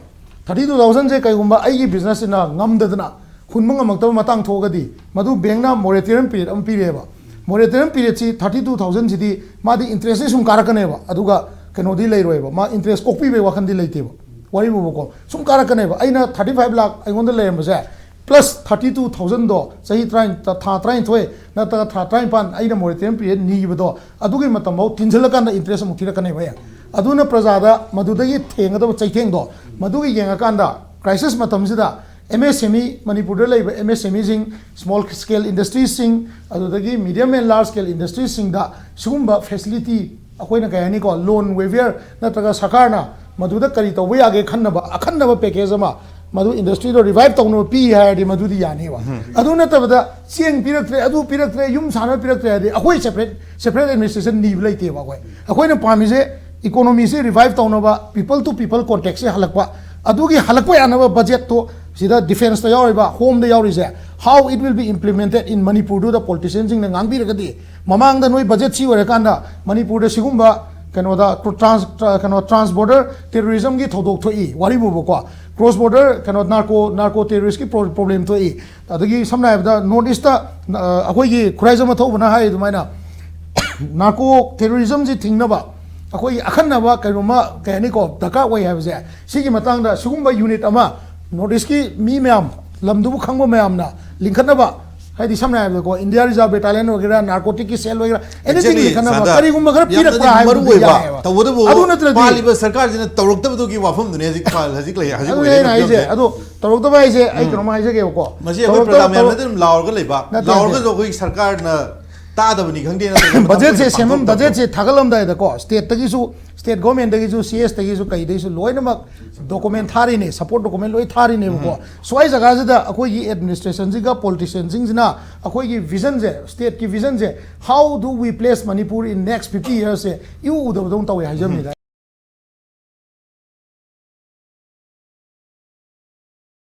Thirty two thousand ꯁꯦ ꯀꯩꯒꯨꯝꯕ ꯑꯩꯒꯤ ꯕꯤꯖꯤꯅꯦꯁꯁꯤꯅ ꯉꯝꯗꯗꯅ ꯍꯨꯟꯕ ꯉꯝꯃꯛꯇꯕ ꯃꯇꯥꯡ ꯊꯣꯛꯑꯒꯗꯤ, ꯃꯗꯨ ꯕꯦꯡꯛꯅ moratorium period ꯑꯃ ꯄꯤꯔꯦꯕ꯫ Moratorium period ꯁꯤ thirty two thousand ꯁꯤꯗꯤ ꯃꯥꯗꯤ ꯏꯟꯇꯔꯦꯁꯇꯤ ꯁꯨꯝ ꯀꯥꯔꯛꯀꯅꯦꯕ, ꯑꯗꯨꯒ ꯀꯩꯅꯣꯗꯤ ꯂꯩꯔꯣꯏꯕ, ꯃꯥ ꯏꯟꯇꯔꯦꯁ ꯀꯣꯛꯄꯤꯕꯒꯤ ꯋꯥꯈꯜꯗꯤ ꯂꯩꯇꯦꯕ꯫ ꯋꯥꯔꯤꯕꯨꯕꯀꯣ, ꯁꯨꯝ ꯀꯥꯔꯛꯀꯅꯦꯕ꯫ ꯑꯩꯅ thirty five ꯂꯥꯛ ꯑꯩꯉꯣꯟꯗ ꯂꯩꯔꯝꯕꯁꯦ, plus thirty two thousand ꯗꯣ ꯆꯍꯤ ꯇꯔꯥ, ꯊꯥ ꯇꯔꯥꯅꯤꯊꯣꯏ ꯅꯠꯇ꯭ꯔꯒ ꯊꯥ ꯇꯔꯥꯅꯤꯄꯥꯟ ꯑꯩꯅ moratorium period ꯅꯤꯕꯗꯣ, ꯑꯗꯨꯒꯤ ꯃꯇꯝꯐꯥꯎ ꯊꯤꯟꯖꯤꯜꯂꯀꯥꯟꯗ ꯏꯟꯇꯔꯦꯁ ꯑꯃꯨꯛ ꯊꯤꯔꯛꯀꯅꯦꯕ꯫ ꯑꯩ ꯑꯗꯨꯅ ꯄ꯭ꯔꯖꯥꯗ ꯃꯗꯨꯗꯒꯤ ꯊꯦꯡꯒꯗꯕ ꯆꯩꯊꯦꯡꯗꯣ, ꯃꯗꯨꯒꯤ ꯌꯦꯡꯉꯀꯥꯟꯗ ꯀ꯭ꯔꯥꯏꯁꯤꯁ ꯃꯇꯝꯁꯤꯗ ꯑꯦꯝ ꯑꯦꯁ ꯑꯦꯝ ꯏ, ꯃꯅꯤꯄꯨꯔꯗ ꯂꯩꯕ ꯑꯦꯝ ꯑꯦꯁ ꯑꯦꯝ ꯏꯁꯤꯡ, small scale industryꯁꯤꯡ, ꯑꯗꯨꯗꯒꯤ medium and large scale industryꯁꯤꯡꯗ ꯁꯤꯒꯨꯝꯕ ꯐꯦꯁꯤꯂꯤꯇꯤ, ꯑꯩꯈꯣꯏꯅ ꯀꯩ ꯍꯥꯏꯅꯤꯀꯣ, ꯂꯣꯟ ꯋꯦꯕꯤꯌꯔ ꯅꯠꯇ꯭ꯔꯒ ꯁꯔꯀꯥꯔꯅ ꯃꯗꯨꯗ ꯀꯔꯤ ꯇꯧꯕ ꯌꯥꯒꯦ ꯈꯟꯅꯕ ꯑꯈꯟꯅꯕ ꯄꯦꯀꯦꯖ ꯑꯃ, ꯃꯗꯨ ꯏꯟꯗꯁꯇ꯭ꯔꯤꯗꯣ ꯔꯤꯚꯥꯏꯚ ꯇꯧꯅꯕ ꯄꯤ ꯍꯥꯏꯔꯗꯤ ꯃꯗꯨꯗꯤ ꯌꯥꯅꯦꯕ꯫ ꯑꯗꯨ ꯅꯠꯇꯕꯗ ꯆꯦꯡ ꯄꯤꯔꯛꯇ꯭ꯔꯦ, ꯑꯗꯨ ꯄꯤꯔꯛꯇ꯭ꯔꯦ, ꯌꯨꯝ ꯁꯥꯟꯅꯕ ꯄꯤꯔꯛꯇ꯭ꯔꯦ ꯍꯥꯏꯔꯗꯤ ꯑꯩꯈꯣꯏ ꯁꯦꯄꯔꯦꯠ, ꯁꯦꯄꯔꯦꯠ ꯑꯦꯗꯃꯤꯅꯤꯁꯇ꯭ꯔꯦꯁꯟ ꯅꯤꯕ ꯂꯩꯇꯦꯕ꯫ ꯑꯩꯈꯣꯏ, ꯑꯩꯈꯣꯏꯅ ꯄꯥꯝꯃꯤꯁꯦ ꯏꯀꯣꯅꯣꯃꯤꯁꯦ ꯔꯤꯚꯥꯏꯚ ꯇꯧꯅꯕ, people to people contactꯁꯦ ꯍꯜꯂꯛꯄ, ꯑꯗꯨꯒꯤ ꯍꯜꯂꯛꯄ ꯌꯥꯅꯕ ꯕꯖꯦꯠꯇꯣ ꯁꯤꯗ ꯗꯤꯐꯦꯟꯁꯇ ꯌꯥꯎꯔꯤꯕ, ꯍꯣꯝꯗ ꯌꯥꯎꯔꯤꯁꯦ, how it will be implemented in Manipurꯗꯨꯗ ꯄꯣꯂꯤꯇꯤꯁꯤꯌꯟꯁꯤꯡꯅ ꯉꯥꯡꯕꯤꯔꯒꯗꯤ, ꯃꯃꯥꯡꯗ ꯅꯣꯏ ꯕꯖꯦꯠ ꯁꯤ ꯑꯣꯏꯔꯀꯥꯟꯗ ꯃꯅꯤꯄꯨꯔꯗ ꯁꯤꯒꯨꯝꯕ ꯀꯩꯅꯣꯗ ꯇ꯭ꯔꯥꯟꯁ, ꯀꯩꯅꯣ, transborder terrorismꯒꯤ ꯊꯧꯗꯣꯛ ꯊꯣꯛꯏ, ꯋꯥꯔꯤꯕꯨꯕꯀꯣ, cross border ꯀꯩꯅꯣ, narco, narco terroristꯀꯤ ꯄ꯭ꯔꯣ-, problem ꯊꯣꯛꯏ, ꯑꯗꯒꯤ ꯁꯝꯅ ꯍꯥꯏꯔꯕꯗ ꯅꯣꯔꯠ ꯏꯁꯇ, ꯑ, ꯑꯩꯈꯣꯏꯒꯤ ꯈꯨꯔꯥꯏꯖꯝ ꯑꯊꯧꯕꯅ ꯍꯥꯏ ꯑꯗꯨꯃꯥꯏꯅ, ꯅꯥꯔꯀꯣ ꯇꯦꯔꯣꯔꯤꯖꯝꯁꯤ ꯊꯤꯡꯅꯕ ꯑꯩꯈꯣꯏꯒꯤ ꯑꯈꯟꯅꯕ ꯀꯩꯅꯣꯝꯃ, ꯀꯩ ꯍꯥꯏꯅꯤꯀꯣ, ꯗꯔꯀꯥꯔ ꯑꯣꯏ ꯍꯥꯏꯕꯁꯦ, ꯁꯤꯒꯤ ꯃꯇꯥꯡꯗ ꯁꯤꯒꯨꯝꯕ ꯌꯨꯅꯤꯠ ꯑꯃ ꯅꯣꯔꯠ ꯏꯁꯀꯤ ꯃꯤ ꯃꯌꯥꯝ, ꯂꯝꯗꯨꯕꯨ ꯈꯪꯕ ꯃꯌꯥꯝꯅ ꯂꯤꯡꯈꯠꯅꯕ, ꯍꯥꯏꯗꯤ ꯁꯝꯅ ꯍꯥꯏꯔꯕꯗꯀꯣ, ꯏꯟꯗꯤꯌꯥ ꯔꯤꯖꯥꯔꯚ ꯕꯦꯇꯥꯂꯤꯌꯟ ꯑꯣꯏꯒꯦꯔꯥ, ꯅꯥꯔꯀꯣꯇꯤꯛꯀꯤ ꯁꯦꯜ ꯑꯣꯏꯒꯦꯔꯥ, ꯑꯦꯅꯤꯊꯤꯡ Exactly, ꯂꯤꯡꯈꯠꯅꯕ, ꯁꯥꯟꯗ꯫ ꯀꯔꯤꯒꯨꯝꯕ ꯈꯔ ꯌꯥꯝꯅ ꯄꯤꯔꯛꯄ꯭ꯔꯥ ꯍꯥꯏꯕꯗꯨꯗꯤ ꯃꯔꯨ ꯑꯣꯏꯕ, ꯌꯥꯏꯑꯕ꯫ ꯇꯧꯕꯇꯕꯨ ꯑꯗꯨ ꯅꯠꯇ꯭ꯔꯗꯤ ꯄꯥꯜꯂꯤꯕ ꯁꯔꯀꯥꯔꯁꯤꯅ ꯇꯧꯔꯛꯇꯕꯗꯨꯒꯤ ꯋꯥꯐꯝꯗꯨꯅꯦ ꯍꯧꯖꯤꯛ ꯐ-, ꯍꯧꯖꯤꯛ ꯂꯩ, ꯍꯧꯖꯤꯛ ꯑꯗꯨꯅꯦ ꯑꯣꯏꯔꯤꯕ ꯑꯩꯅ ꯍꯥꯏꯁꯦ꯫ ꯐꯤꯕꯝꯁꯦ꯫ ꯑꯗꯣ ꯇꯧꯔꯛꯇꯕ ꯍꯥꯏꯁꯦ ꯑꯩ ꯎꯝ꯫ ꯀꯩꯅꯣꯝ ꯍꯥꯏꯖꯒꯦꯕꯀꯣ꯫ ꯃꯁꯤ ꯑꯩꯈꯣꯏ ꯇꯧꯔꯛꯇꯕ, ꯄ꯭ꯔꯖꯥ ꯃꯌꯥꯝꯅ ꯇꯧꯔꯛ- ꯑꯗꯨꯝ ꯂꯥꯎꯔꯒ ꯂꯩꯕ, ꯅꯠꯇꯦ, ꯅꯠꯇꯦ꯫ ꯂꯥꯎꯔꯒꯁꯨ ꯑꯩꯈꯣꯏꯒꯤ ꯁꯔꯀꯥꯔꯅ ꯇꯥꯗꯕꯅꯤ ꯈꯪꯗꯦ, ꯅꯠꯇ꯭ꯔꯒ ꯃꯇꯝ ꯕꯖꯦꯠꯁꯦ ꯆꯥꯅ ꯁꯦꯝꯃꯝ-, ꯄꯥꯡꯊꯣꯛꯇꯕꯗꯣ꯫ ꯕꯖꯦꯠꯁꯦ ꯊꯥꯒꯠꯂꯝꯗꯥꯏꯗꯀꯣ, ꯁ꯭ꯇꯦꯠꯇꯒꯤꯁꯨ ꯁ꯭ꯇꯦꯠ ꯒꯣꯔꯃꯦꯟꯗꯒꯤꯁꯨ, ꯁꯤ ꯑꯦꯁꯇꯒꯤꯁꯨ, ꯀꯩꯗꯒꯤꯁꯨ ꯂꯣꯏꯅꯃꯛ ꯗꯣꯀꯨꯃꯦꯟ ꯊꯥꯔꯤꯅꯦ, ꯁꯄꯣꯔꯠ ꯗꯣꯀꯨꯃꯦꯟ ꯂꯣꯏ ꯊꯥꯔꯤꯅꯦꯕꯀꯣ꯫ ꯁ꯭ꯋꯥꯏ ꯖꯒꯥꯁꯤꯗ ꯑꯩꯈꯣꯏꯒꯤ ꯑꯦꯗꯃꯤꯅꯤꯁꯇ꯭ꯔꯦꯁꯟꯁꯤꯒ ꯄꯣꯂꯤꯇꯤꯁꯤꯌꯟꯁꯤꯡꯁꯤꯅ ꯑꯩꯈꯣꯏꯒꯤ ꯚꯤꯖꯟꯁꯦ, ꯁ꯭ꯇꯦꯠꯀꯤ ꯚꯤꯖꯟꯁꯦ, how do we place Manipur in next fifty yearsꯁꯦ ꯏꯎ ꯎꯗꯕꯗꯧꯅ ꯇꯧꯋꯦ ꯍꯥꯏꯖꯕꯅꯤꯗ꯫